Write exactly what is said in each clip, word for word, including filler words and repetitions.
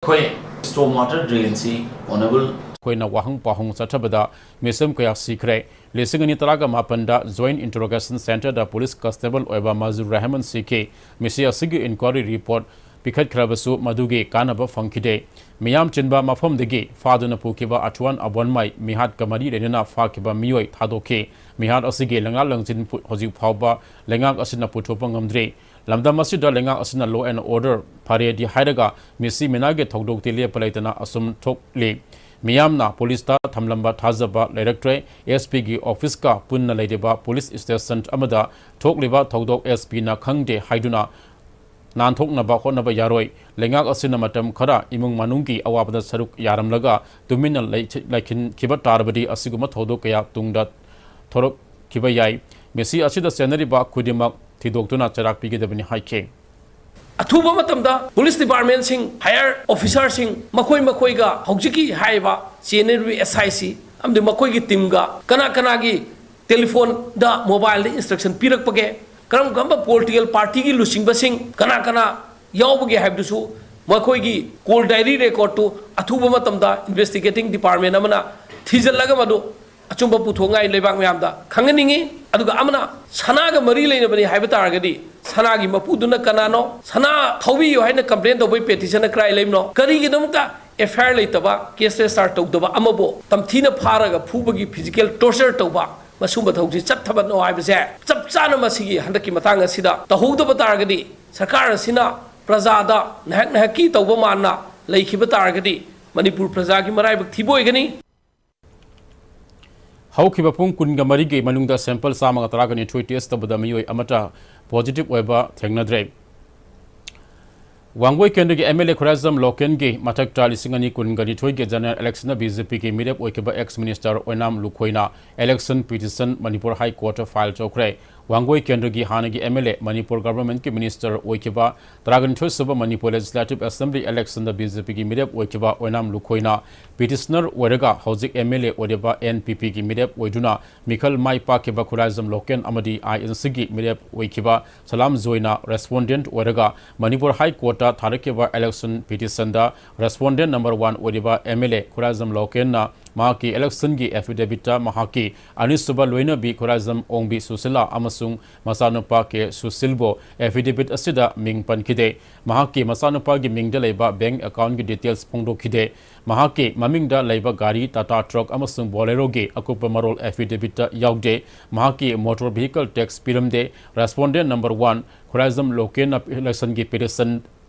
ꯑꯩꯈꯣꯏ ꯁ꯭ꯇꯣꯝ water ꯗ꯭ꯔꯦꯟꯁꯤ honourable ꯑꯩꯈꯣꯏꯅ ꯋꯥꯍꯪ ꯄꯥꯎꯍꯪ ꯆꯠꯊꯕꯗ ꯃꯤꯁꯝ ꯀꯌꯥ ꯁꯤꯈ꯭ꯔꯦ꯫ ꯂꯤꯁꯤꯡ ꯑꯅꯤ ꯇꯔꯥꯒ ꯃꯥꯄꯟꯗ Joint Interrogation Centreꯗ police constable ꯑꯣꯏꯕ ꯃꯖꯨꯔ ꯔꯍꯃꯟ ꯁꯤꯈꯤ꯫ ꯃꯤꯁꯤ ꯑꯁꯤꯒꯤ inquiry report ꯄꯤꯈꯠꯈ꯭ꯔꯕꯁꯨ ꯃꯗꯨꯒꯤ ꯀꯥꯟꯅꯕ ꯐꯪꯈꯤꯗꯦ꯫ ꯃꯤꯌꯥꯝ ꯆꯤꯟꯕ ꯃꯐꯝꯗꯒꯤ ꯐꯥꯗꯨꯅ ꯄꯨꯈꯤꯕ ꯑꯊꯨꯋꯥꯟ ꯑꯕꯣꯟꯃꯥꯏ ꯃꯤꯍꯥꯠꯀ ꯃꯔꯤ ꯂꯩꯅꯅ ꯐꯥꯈꯤꯕ ꯃꯤꯑꯣꯏ ꯊꯥꯗꯣꯛꯈꯤ꯫ ꯃꯤꯍꯥꯠ ꯑꯁꯤꯒꯤ ꯂꯩꯉꯥꯛ ꯂꯪꯁꯤꯟ ꯄꯨ-, ꯍꯧꯖꯤꯛ ꯐꯥꯎꯕ ꯂꯩꯉꯥꯛ ꯑꯁꯤꯅ ꯄꯨꯊꯣꯛꯄ ꯉꯝꯗ꯭ꯔꯤ꯫ ꯂꯝꯗꯝ ꯑꯁꯤꯗ ꯂꯩꯉꯥꯛ ꯑꯁꯤꯅ law and order ꯐꯔꯦꯗꯤ ꯍꯥꯏꯔꯒ ꯃꯤꯁꯤ ꯃꯤꯅꯥꯒꯤ ꯊꯧꯗꯣꯛꯇꯤ ꯂꯦꯞꯄ ꯂꯩꯇꯅ ꯑꯁꯨꯝ ꯊꯣꯛꯂꯤ꯫ ꯃꯤꯌꯥꯝꯅ ꯄꯨꯂꯤꯁꯇ ꯊꯝꯂꯝꯕ ꯊꯥꯖꯕ ꯂꯩꯔꯛꯇ꯭ꯔꯦ꯫ ꯑꯦꯁ ꯄꯤꯒꯤ ꯑꯣꯐꯤꯁꯀ ꯄꯨꯟꯅ ꯂꯩꯔꯤꯕ ꯄꯨꯂꯤꯁ ꯁ꯭ꯇꯦꯁꯟ ꯑꯃꯗ ꯊꯣꯛꯂꯤꯕ ꯊꯧꯗꯣꯛ ꯑꯦꯁ ꯄꯤꯅ ꯈꯪꯗꯦ ꯍꯥꯏꯗꯨꯅ ꯅꯥꯟꯊꯣꯛꯅꯕ ꯍꯣꯠꯅꯕ ꯌꯥꯔꯣꯏ꯫ ꯂꯩꯉꯥꯛ ꯑꯁꯤꯅ ꯃꯇꯝ ꯈꯔ ꯏꯃꯨꯡ ꯃꯅꯨꯡꯒꯤ ꯑꯋꯥꯕꯗ ꯁꯔꯨꯛ ꯌꯥꯔꯝꯂꯒ ꯇꯨꯃꯤꯟꯅ ꯂꯩ-, ꯂꯩꯈꯤꯟꯈꯤꯕ ꯇꯥꯔꯕꯗꯤ ꯑꯁꯤꯒꯨꯝꯕ ꯊꯧꯗꯣꯛ ꯀꯌꯥ ꯇꯨꯡꯗ ꯊꯣꯔꯛꯈꯤꯕ ꯌꯥꯏ꯫ ꯃꯤꯁꯤ ꯑꯁꯤꯗ ꯆꯦꯟꯅꯔꯤꯕ ꯈꯨꯗꯤꯡꯃꯛ ꯊꯤꯗꯣꯛꯇꯨꯅ ꯆꯩꯔꯥꯛ ꯄꯤꯒꯗꯕꯅꯤ ꯍꯥꯏꯈꯤ꯫ ꯑꯊꯨꯕ ꯃꯇꯝꯗ ꯄꯨꯂꯤꯁ ꯗꯤꯄꯥꯔꯠꯃꯦꯟꯁꯤꯡ, higher officerꯁꯤꯡ, ꯃꯈꯣꯏ ꯃꯈꯣꯏꯒ ꯍꯧꯖꯤꯛꯀꯤ ꯍꯥꯏꯔꯤꯕ ꯆꯦꯟꯅꯔꯤꯕ ꯑꯦꯁ ꯑꯥꯏ ꯁꯤ ꯑꯃꯗꯤ ꯃꯈꯣꯏꯒꯤ ꯇꯤꯝꯒ ꯀꯅꯥ ꯀꯅꯥꯒꯤ ꯇꯦꯂꯤꯐꯣꯟꯗ, ꯃꯣꯕꯥꯏꯜꯗ instruction ꯄꯤꯔꯛꯄꯒꯦ, ꯀꯔꯝ ꯀꯔꯝꯕ political partyꯒꯤ ꯂꯨꯆꯤꯡꯕꯁꯤꯡ ꯀꯅꯥ ꯀꯅꯥ ꯌꯥꯎꯕꯒꯦ ꯍꯥꯏꯕꯗꯨꯁꯨ ꯃꯈꯣꯏꯒꯤ call diary recordꯇꯨ ꯑꯊꯨꯕ ꯃꯇꯝꯗ investigating department ꯑꯃꯅ ꯊꯤꯖꯤꯜꯂꯒ ꯃꯗꯨ ꯑꯆꯨꯝꯕ ꯄꯨꯊꯣꯛꯉꯥꯏ ꯂꯩꯕꯥꯛ ꯃꯌꯥꯝꯗ ꯈꯪꯍꯟꯅꯤꯡꯉꯤ꯫ ꯑꯗꯨꯒ ꯑꯃꯅ ꯁꯅꯥꯒ ꯃꯔꯤ ꯂꯩꯅꯕꯅꯤ ꯍꯥꯏꯕ ꯇꯥꯔꯒꯗꯤ ꯁꯅꯥꯒꯤ ꯃꯄꯨꯗꯨꯅ ꯀꯅꯥꯅꯣ? ꯁꯅꯥ ꯊꯧꯕꯤꯌꯨ ꯍꯥꯏꯅ complain ꯇꯧꯕꯒꯤ petitionꯅ ꯀꯗꯥꯏ ꯂꯩꯕꯅꯣ? ꯀꯔꯤꯒꯤꯗꯃꯛꯇ F I R ꯂꯩꯇꯕ, case register ꯇꯧꯗꯕ ꯑꯃꯕꯨ ꯇꯝꯊꯤꯅ ꯐꯥꯔꯒ ꯐꯨꯕꯒꯤ physical torture ꯇꯧꯕ, ꯃꯁꯨꯝꯕ ꯊꯕꯛꯁꯤ ꯆꯠꯊꯕꯅꯣ ꯍꯥꯏꯕꯁꯦ ꯆꯞ ꯆꯥꯅ ꯃꯁꯤꯒꯤ ꯍꯟꯗꯛꯀꯤ ꯃꯇꯥꯡ ꯑꯁꯤꯗ ꯇꯧꯍꯧꯗꯕ ꯇꯥꯔꯒꯗꯤ, ꯁꯔꯀꯥꯔ ꯑꯁꯤꯅ ꯄ꯭ꯔꯖꯥꯗ ꯅꯍꯥꯛ ꯅꯍꯥꯛꯀꯤ ꯇꯧꯕ ꯃꯥꯟꯅ ꯂꯩꯈꯤꯕ ꯇꯥꯔꯒꯗꯤ, ꯃꯅꯤꯄꯨꯔ ꯄ꯭ꯔꯖꯥꯒꯤ ꯃꯔꯥꯏꯕꯛ ꯊꯤꯕ ꯑꯣꯏꯒꯅꯤ꯫ ꯍꯧꯈꯤꯕ ꯄꯨꯡ ꯀꯨꯟꯒ ꯃꯔꯤꯒꯤ ꯃꯅꯨꯡꯗ sample ꯆꯥꯝꯃꯒ ꯇꯔꯥꯒ ꯅꯤꯊꯣꯏ test ꯇꯧꯕꯗ ꯃꯤꯑꯣꯏ ꯑꯃꯠꯇ positive ꯑꯣꯏꯕ ꯊꯦꯡꯅꯗ꯭ꯔꯦ꯫ ꯋꯥꯡꯒꯣꯏ ꯀꯦꯟꯗ꯭ꯔꯒꯤ M L A ꯈꯨꯔꯥꯏꯖꯝ ꯂꯣꯀꯦꯟꯒꯤ ꯃꯊꯛꯇ ꯂꯤꯁꯤꯡ ꯑꯅꯤ ꯀꯨꯟꯒ ꯅꯤꯊꯣꯏꯒꯤ general election ꯗ B J P ꯒꯤ ꯃꯤꯔꯦꯞ ꯑꯣꯏꯈꯤꯕ ex minister ꯑꯣꯏꯅꯥꯝ ꯂꯨꯈꯣꯏꯅ election petition Manipur High Court ꯇ file ꯇꯧꯈ꯭ꯔꯦ꯫ ꯋꯥꯡꯒꯣꯏ ꯀꯦꯟꯗ꯭ꯔꯒꯤ ꯍꯥꯟꯅꯒꯤ M L A, ꯃꯅꯤꯄꯨꯔ ꯒꯚꯔꯟꯃꯦꯟꯠꯀꯤ ꯃꯤꯅꯤꯁꯇꯔ ꯑꯣꯏꯈꯤꯕ, ꯇꯔꯥꯒ ꯅꯤꯊꯣꯏ ꯁꯨꯕ ꯃꯅꯤꯄꯨꯔ ꯂꯦꯖꯤꯁꯂꯦꯇꯤꯚ ꯑꯦꯁꯦꯝꯕ꯭ꯂꯤ ꯏꯂꯦꯛꯁꯟꯗ B J Pꯒꯤ ꯃꯤꯔꯦꯞ ꯑꯣꯏꯈꯤꯕ ꯑꯣꯏꯅꯥꯝ ꯂꯨꯈꯣꯏꯅ ꯄꯤꯇꯤꯁꯅꯔ ꯑꯣꯏꯔꯒ ꯍꯧꯖꯤꯛ M L A ꯑꯣꯏꯔꯤꯕ N P Pꯒꯤ ꯃꯤꯔꯦꯞ ꯑꯣꯏꯗꯨꯅ ꯃꯤꯈꯜ ꯃꯥꯏ ꯄꯥꯛꯈꯤꯕ ꯈꯨꯔꯥꯏꯖꯝ ꯂꯣꯀꯦꯟ ꯑꯃꯗꯤ I N Cꯒꯤ ꯃꯤꯔꯦꯞ ꯑꯣꯏꯈꯤꯕ ꯁꯂꯥꯝ ꯖꯣꯏꯅ ꯔꯦꯁꯄꯣꯟꯗꯦꯟꯠ ꯑꯣꯏꯔꯒ ꯃꯅꯤꯄꯨꯔ ꯍꯥꯏ ꯀꯣꯔꯠꯇ ꯊꯥꯔꯛꯈꯤꯕ ꯏꯂꯦꯛꯁꯟ ꯄꯤꯇꯤꯁꯟꯗ ꯔꯦꯁꯄꯣꯟꯗꯦꯟꯠ ꯅꯝꯕꯔ ꯋꯥꯟ ꯑꯣꯏꯔꯤꯕ M L A ꯈꯨꯔꯥꯏꯖꯝ ꯂꯣꯀꯦꯟꯅ ꯃꯍꯥꯛꯀꯤ ꯏꯂꯦꯛꯁꯟꯒꯤ ꯑꯦꯐꯤꯗꯦꯕꯤꯠꯇ ꯃꯍꯥꯛꯀꯤ ꯑꯅꯤꯁꯨꯕ ꯂꯣꯏꯅꯕꯤ ꯈꯨꯔꯥꯏꯖꯝ ꯑꯣꯡꯕꯤ ꯁꯨꯁꯤꯂꯥ ꯑꯃꯁꯨꯡ ꯃꯆꯥꯅꯨꯄꯥ ꯀꯦ ꯁꯨꯁꯤꯜꯕꯨ ꯑꯦꯐꯤꯗꯦꯕꯤꯠ ꯑꯁꯤꯗ ꯃꯤꯡ ꯄꯟꯈꯤꯗꯦ꯫ ꯃꯍꯥꯛꯀꯤ ꯃꯆꯥꯅꯨꯄꯥꯒꯤ ꯃꯤꯡꯗ ꯂꯩꯕ ꯕꯦꯡꯛ ꯑꯦꯀꯥꯎꯟꯠꯀꯤ ꯗꯤꯇꯦꯜꯁ ꯐꯣꯡꯗꯣꯛꯈꯤꯗꯦ꯫ ꯃꯍꯥꯛꯀꯤ ꯃꯃꯤꯡꯗ ꯂꯩꯕ ꯒꯥꯔꯤ ꯇꯥꯇꯥ ꯇ꯭ꯔꯛ ꯑꯃꯁꯨꯡ ꯕꯣꯂꯦꯔꯣꯒꯤ ꯑꯀꯨꯞꯄ ꯃꯔꯣꯜ ꯑꯦꯐꯤꯗꯦꯕꯤꯠꯇ ꯌꯥꯎꯗꯦ꯫ ꯃꯍꯥꯛꯀꯤ ꯃꯣꯇꯣꯔ ꯚꯤꯍꯤꯀꯜ ꯇꯦꯛꯁ ꯄꯤꯔꯝꯗꯦ꯫ ꯔꯦꯁꯄꯣꯟꯗꯦꯟꯠ ꯅꯝꯕꯔ ꯋꯥꯟ ꯈꯨꯔꯥꯏꯖꯝ ꯂꯣꯀꯦꯟꯅ ꯏꯂꯦꯛꯁꯟꯒꯤ ꯄꯤꯇꯤꯁꯟ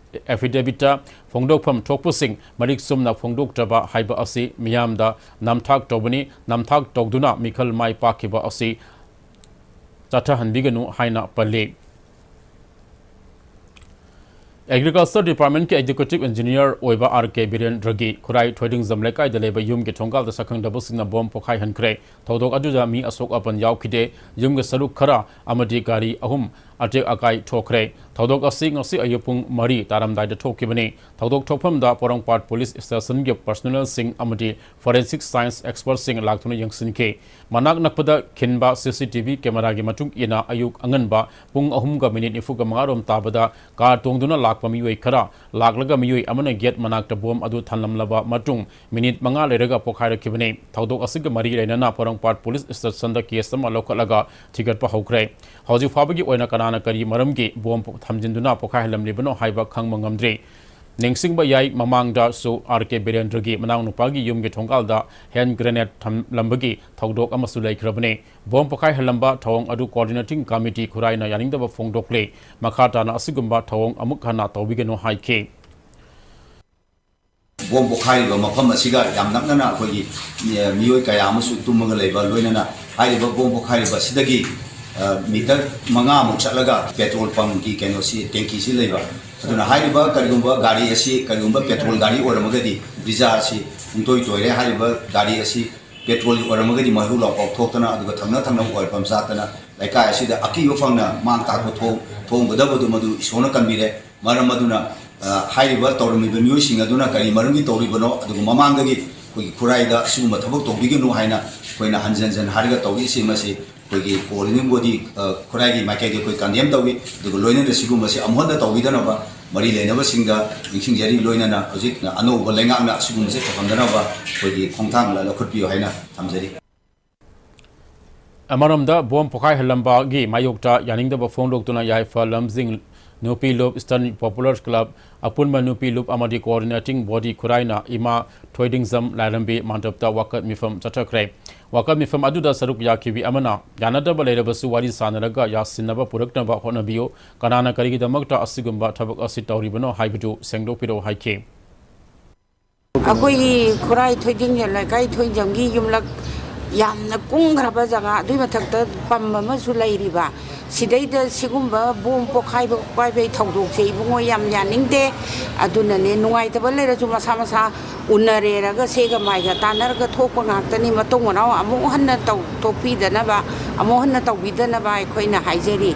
ꯑꯦꯐꯤꯗꯦꯕꯤꯠꯇ ꯐꯣꯡꯗꯣꯛꯐꯝ ꯊꯣꯛꯄꯁꯤꯡ ꯃꯔꯤꯛ ꯆꯨꯝꯅ ꯐꯣꯡꯗꯣꯛꯇ꯭ꯔꯕ ꯍꯥꯏꯕ ꯑꯁꯤ ꯃꯤꯌꯥꯝꯗ ꯅꯝꯊꯥꯛ ꯇꯧꯕꯅꯤ, ꯅꯝꯊꯥꯛ ꯇꯧꯗꯨꯅ ꯃꯤꯈꯜ ꯃꯥꯏ ꯄꯥꯛꯈꯤꯕ ꯑꯁꯤ ꯆꯠꯊꯍꯟꯕꯤꯒꯅꯨ ꯍꯥꯏꯅ ꯄꯜꯂꯤ꯫ ꯑꯦꯒ꯭ꯔꯤꯀꯜꯆꯔ ꯗꯤꯄꯥꯔꯠꯃꯦꯟꯠꯀꯤ ꯑꯦꯛꯖꯤꯀ꯭ꯌꯨꯇꯤꯚ ꯏꯟꯖꯤꯅꯤꯌꯔ ꯑꯣꯏꯕ R K ꯕꯤꯔꯦꯟꯗ꯭ꯔꯒꯤ ꯈꯨꯔꯥꯏ ꯊꯣꯏꯗꯤꯡꯖꯝ ꯂꯩꯀꯥꯏꯗ ꯂꯩꯕ ꯌꯨꯝꯒꯤ ꯊꯣꯡꯒꯥꯜꯗ ꯁꯛꯈꯪꯗꯕꯁꯤꯡꯅ ꯕꯣꯝ ꯄꯣꯈꯥꯏꯍꯟꯈ꯭ꯔꯦ꯫ ꯊꯧꯗꯣꯛ ꯑꯗꯨꯗ ꯃꯤ ꯑꯁꯣꯛ ꯑꯄꯟ ꯌꯥꯎꯈꯤꯗꯦ꯫ ꯌꯨꯝꯒꯤ ꯁꯔꯨꯛ ꯈꯔ ꯑꯃꯗꯤ ꯒꯥꯔꯤ ꯑꯍꯨꯝ ꯑꯇꯦꯛ ꯑꯀꯥꯏ ꯊꯣꯛꯈ꯭ꯔꯦ꯫ ꯊꯧꯗꯣꯛ ꯑꯁꯤ ꯉꯁꯤ ꯑꯌꯨꯛ ꯄꯨꯡ ꯃꯔꯤ ꯇꯥꯔꯝꯗꯥꯏꯗ ꯊꯣꯛꯈꯤꯕꯅꯤ꯫ ꯊꯧꯗꯣꯛ ꯊꯣꯛꯐꯝꯗ ꯄꯣꯔꯣꯝꯄꯥꯠ ꯄꯨꯂꯤꯁ ꯁ꯭ꯇꯦꯁꯟꯒꯤ ꯄꯔꯁꯣꯅꯦꯜꯁꯤꯡ ꯑꯃꯗꯤ ꯐꯣꯔꯦꯟꯁꯤꯛ ꯁꯥꯏꯟꯁ ꯑꯦꯛꯁꯄꯔꯠꯁꯤꯡ ꯂꯥꯛꯇꯨꯅ ꯌꯦꯡꯁꯤꯟꯈꯤ꯫ ꯃꯅꯥꯛ ꯅꯛꯄꯗ ꯈꯤꯟꯕ C C T V ꯀꯦꯃꯦꯔꯥꯒꯤ ꯃꯇꯨꯡ ꯏꯟꯅ ꯑꯌꯨꯛ ꯑꯉꯟꯕ ꯄꯨꯡ ꯑꯍꯨꯝꯒ ꯃꯤꯅꯤꯠ ꯅꯤꯐꯨꯒ ꯃꯉꯥ ꯔꯣꯝ ꯇꯥꯕꯗ ꯀꯥꯔ ꯇꯣꯡꯗꯨꯅ ꯂꯥꯛꯄ ꯃꯤꯑꯣꯏ ꯈꯔ ꯂꯥꯛꯂꯒ ꯃꯤꯑꯣꯏ ꯑꯃꯅ ꯒꯦꯠ ꯃꯅꯥꯛꯇ ꯕꯣꯝ ꯑꯗꯨ ꯊꯝꯂꯝꯂꯕ ꯃꯇꯨꯡ ꯃꯤꯅꯤꯠ ꯃꯉꯥ ꯂꯩꯔꯒ ꯄꯣꯈꯥꯏꯔꯛꯈꯤꯕꯅꯤ꯫ ꯊꯧꯗꯣꯛ ꯑꯁꯤꯒ ꯃꯔꯤ ꯂꯩꯅꯅ ꯄꯣꯔꯣꯝꯄꯥꯠ ꯄꯨꯂꯤꯁ ꯁ꯭ꯇꯦꯁꯟꯗ ꯀꯦꯁ ꯑꯃ ꯂꯧꯈꯠꯂꯒ ꯊꯤꯒꯠꯄ ꯍꯧꯈ꯭ꯔꯦ꯫ ꯍꯧꯖꯤꯛ ꯐꯥꯎꯕꯒꯤ ꯑꯣꯏꯅ ꯀꯅꯥꯅ ꯀꯔꯤ ꯃꯔꯝꯒꯤ ꯕꯣꯝ ꯊꯝꯖꯤꯟꯗꯨꯅ ꯄꯣꯈꯥꯏꯍꯜꯂꯝꯂꯤꯕꯅꯣ ꯍꯥꯏꯕ ꯈꯪꯕ ꯉꯝꯗ꯭ꯔꯤ꯫ ꯅꯤꯡꯁꯤꯡꯕ ꯌꯥꯏ, ꯃꯃꯥꯡꯗꯁꯨ R K ꯕꯤꯔꯦꯟꯗ꯭ꯔꯒꯤ ꯃꯅꯥꯎꯅꯨꯄꯥꯒꯤ ꯌꯨꯝꯒꯤ ꯊꯣꯡꯒꯥꯜꯗ ꯍꯦꯟ ꯒ꯭ꯔꯦꯅꯦꯗ ꯊꯝꯂꯝꯕꯒꯤ ꯊꯧꯗꯣꯛ ꯑꯃꯁꯨ ꯂꯩꯈ꯭ꯔꯕꯅꯤ꯫ ꯕꯣꯝ ꯄꯣꯈꯥꯏꯍꯜꯂꯝꯕ ꯊꯧꯑꯣꯡ ꯑꯗꯨ ꯀꯣꯑꯣꯔꯗꯤꯅꯦꯇꯤꯡ ꯀꯃꯤꯇꯤ ꯈꯨꯔꯥꯏꯅ ꯌꯥꯅꯤꯡꯗꯕ ꯐꯣꯡꯗꯣꯛꯂꯤ꯫ ꯃꯈꯥ ꯇꯥꯅ ꯑꯁꯤꯒꯨꯝꯕ ꯊꯧꯑꯣꯡ ꯑꯃꯨꯛ ꯍꯟꯅ ꯇꯧꯕꯤꯒꯅꯨ ꯍꯥꯏꯈꯤ꯫ ꯕꯣꯝ ꯄꯣꯈꯥꯏꯔꯤꯕ ꯃꯐꯝ ꯑꯁꯤꯒ ꯌꯥꯝ ꯅꯛꯅꯅ ꯑꯩꯈꯣꯏꯒꯤ, ꯑ, ꯃꯤꯑꯣꯏ ꯀꯌꯥ ꯑꯃꯁꯨ ꯇꯨꯝꯃꯒ ꯂꯩꯕ, ꯂꯣꯏꯅꯅ ꯍꯥꯏꯔꯤꯕ ꯕꯣꯝ ꯄꯣꯈꯥꯏꯔꯤꯕ ꯑꯁꯤꯗꯒꯤ, ꯑ, ꯃꯤꯇꯔ ꯃꯉꯥꯃꯨꯛ ꯆꯠꯂꯒ ꯄꯦꯇ꯭ꯔꯣꯜ ꯄꯝꯒꯤ ꯀꯩꯅꯣꯁꯤ, ꯇꯦꯡꯀꯤꯁꯤ ꯂꯩꯕ꯫ ꯑꯗꯨꯅ ꯍꯥꯏꯔꯤꯕ ꯀꯔꯤꯒꯨꯝꯕ ꯒꯥꯔꯤ ꯑꯁꯤ ꯀꯔꯤꯒꯨꯝꯕ ꯄꯦꯇ꯭ꯔꯣꯜ ꯒꯥꯔꯤ ꯑꯣꯏꯔꯝꯃꯒꯗꯤ ꯕ꯭ꯔꯤꯖꯥ ꯑꯁꯤ ꯄꯨꯡꯇꯣꯏ ꯇꯣꯏꯔꯦ꯫ ꯍꯥꯏꯔꯤꯕ ꯒꯥꯔꯤ ꯑꯁꯤ ꯄꯦꯇ꯭ꯔꯣꯜꯒꯤ ꯑꯣꯏꯔꯝꯃꯒꯗꯤ ꯃꯩꯍꯧ ꯂꯥꯡꯄꯣꯛ ꯊꯣꯛꯇꯅ ꯑꯗꯨꯒ ꯊꯪꯅ ꯊꯪꯅꯕ ꯑꯣꯏꯜ ꯄꯝ ꯆꯥꯛꯇꯅ ꯂꯩꯀꯥꯏ ꯑꯁꯤꯗ ꯑꯀꯤꯕ ꯐꯪꯅ ꯃꯥꯡ ꯇꯥꯛꯄ ꯊꯣꯡ-, ꯊꯣꯡꯒꯗꯕꯗꯨ ꯃꯗꯨ ꯏꯁꯣꯔꯅ ꯀꯟꯕꯤꯔꯦ꯫ ꯃꯔꯝ ꯑꯗꯨꯅ, ꯑ, ꯍꯥꯏꯔꯤꯕ ꯇꯧꯔꯝꯃꯤꯕ ꯃꯤꯑꯣꯏꯁꯤꯡ ꯑꯗꯨꯅ ꯀꯔꯤ ꯃꯔꯝꯒꯤ ꯇꯧꯔꯤꯕꯅꯣ, ꯑꯗꯨꯒ ꯃꯃꯥꯡꯗꯒꯤ ꯑꯩꯈꯣꯏꯒꯤ ꯈꯨꯔꯥꯏꯗ ꯑꯁꯤꯒꯨꯝꯕ ꯊꯕꯛ ꯇꯧꯕꯤꯒꯅꯨ ꯍꯥꯏꯅ ꯑꯩꯈꯣꯏꯅ ꯍꯟꯖꯟ ꯍꯟꯖꯟ ꯍꯥꯏꯔꯒ ꯇꯧꯔꯤꯁꯤ, ꯃꯁꯤ ꯑꯩꯈꯣꯏꯒꯤ coordinating body, ꯑ, ꯈꯨꯔꯥꯏꯒꯤ ꯃꯥꯏꯀꯩꯗꯒꯤ ꯑꯩꯈꯣꯏ condemn ꯇꯧꯏ꯫ ꯑꯗꯨꯒ ꯂꯣꯏꯅꯅ ꯁꯤꯒꯨꯝꯕꯁꯤ ꯑꯃꯨꯛ ꯍꯟꯅ ꯇꯧꯕꯤꯗꯅꯕ, ꯃꯔꯤ ꯂꯩꯅꯕꯁꯤꯡꯗ ꯅꯤꯡꯁꯤꯡꯖꯔꯤ꯫ ꯂꯣꯏꯅꯅ ꯍꯧꯖꯤꯛ ꯑꯅꯧꯕ ꯂꯩꯉꯥꯛꯅ ꯑꯁꯤꯒꯨꯝꯕꯁꯦ ꯇꯧꯍꯟꯗꯅꯕ ꯑꯩꯈꯣꯏꯒꯤ ꯈꯣꯡꯊꯥꯡ ꯂꯧꯈꯠꯄꯤꯌꯨ ꯍꯥꯏꯅ ꯊꯝꯖꯔꯤ꯫ ꯑꯃꯔꯣꯝꯗ, ꯕꯣꯝ ꯄꯣꯈꯥꯏꯍꯜꯂꯝꯕꯒꯤ ꯃꯥꯌꯣꯛꯇ ꯌꯥꯅꯤꯡꯗꯕ ꯐꯣꯡꯗꯣꯛꯇꯨꯅ ꯌꯥꯏꯐ ꯂꯝꯖꯤꯡ ꯅꯨꯄꯤ ꯂꯨꯞ, Eastern Popular Club, ꯑꯄꯨꯟꯕ ꯅꯨꯄꯤ ꯂꯨꯞ ꯑꯃꯗꯤ coordinating body ꯈꯨꯔꯥꯏꯅ ꯏꯃꯥ ꯊꯣꯏꯗꯤꯡꯖꯝ ꯂꯥꯏꯔꯦꯝꯕꯤ ꯃꯟꯗꯞꯇ ꯋꯥꯀꯠ ꯃꯤꯐꯝ ꯆꯠꯊꯈ꯭ꯔꯦ꯫ ꯋꯥꯀꯠ ꯃꯤꯐꯝ ꯑꯗꯨꯗ ꯁꯔꯨꯛ ꯌꯥꯈꯤꯕꯤ ꯑꯃꯅ, ꯌꯥꯅꯗꯕ ꯂꯩꯔꯕꯁꯨ ꯋꯥꯔꯤ ꯁꯥꯅꯔꯒ ꯌꯥꯁꯤꯟꯅꯕ ꯄꯨꯔꯛꯅꯕ ꯍꯣꯠꯅꯕꯤꯌꯨ, ꯀꯅꯥꯅ ꯀꯔꯤꯒꯤꯗꯃꯛꯇ ꯑꯁꯤꯒꯨꯝꯕ ꯊꯕꯛ ꯑꯁꯤ ꯇꯧꯔꯤꯕꯅꯣ ꯍꯥꯏꯕꯗꯨ ꯁꯦꯡꯗꯣꯛꯄꯤꯔꯛꯎ ꯍꯥꯏꯈꯤ꯫ ꯑꯩꯈꯣꯏꯒꯤ ꯈꯨꯔꯥꯏ ꯊꯣꯏꯗꯤꯡꯖꯝ ꯂꯩꯀꯥꯏ ꯊꯣꯏꯗꯤꯡꯖꯝꯒꯤ ꯌꯨꯝꯂꯛ ꯌꯥꯝꯅ ꯀꯨꯡꯈ꯭ꯔꯕ ꯖꯒꯥ, ꯑꯗꯨꯏ ꯃꯊꯛꯇ ꯄꯝ ꯑꯃꯁꯨ ꯂꯩꯔꯤꯕ, ꯁꯤꯗꯩꯗ ꯁꯤꯒꯨꯝꯕ ꯕꯣꯝ ꯄꯣꯈꯥꯏꯕ ꯈꯣꯠꯈꯥꯏꯕꯒꯤ ꯊꯧꯗꯣꯛꯁꯦ ꯏꯕꯨꯡꯉꯣ ꯌꯥꯝ ꯌꯥꯅꯤꯡꯗꯦ꯫ ꯑꯗꯨꯅꯅꯦ, ꯅꯨꯡꯉꯥꯏꯇꯕ ꯂꯩꯔꯁꯨ ꯃꯁꯥ ꯃꯁꯥ ꯎꯅꯔꯦꯔꯒ ꯁꯦꯒ ꯃꯥꯏꯒ ꯇꯥꯟꯅꯔꯒ ꯊꯣꯛꯄ ꯉꯥꯛꯇꯅꯤ꯫ ꯃꯇꯨꯡ ꯃꯅꯥꯎ ꯑꯃꯨꯛ ꯍꯟꯅ ꯇꯧ-, ꯊꯣꯛꯄꯤꯗꯅꯕ, ꯑꯃꯨꯛ ꯍꯟꯅ ꯇꯧꯕꯤꯗꯅꯕ ꯑꯩꯈꯣꯏꯅ ꯍꯥꯏꯖꯔꯤ꯫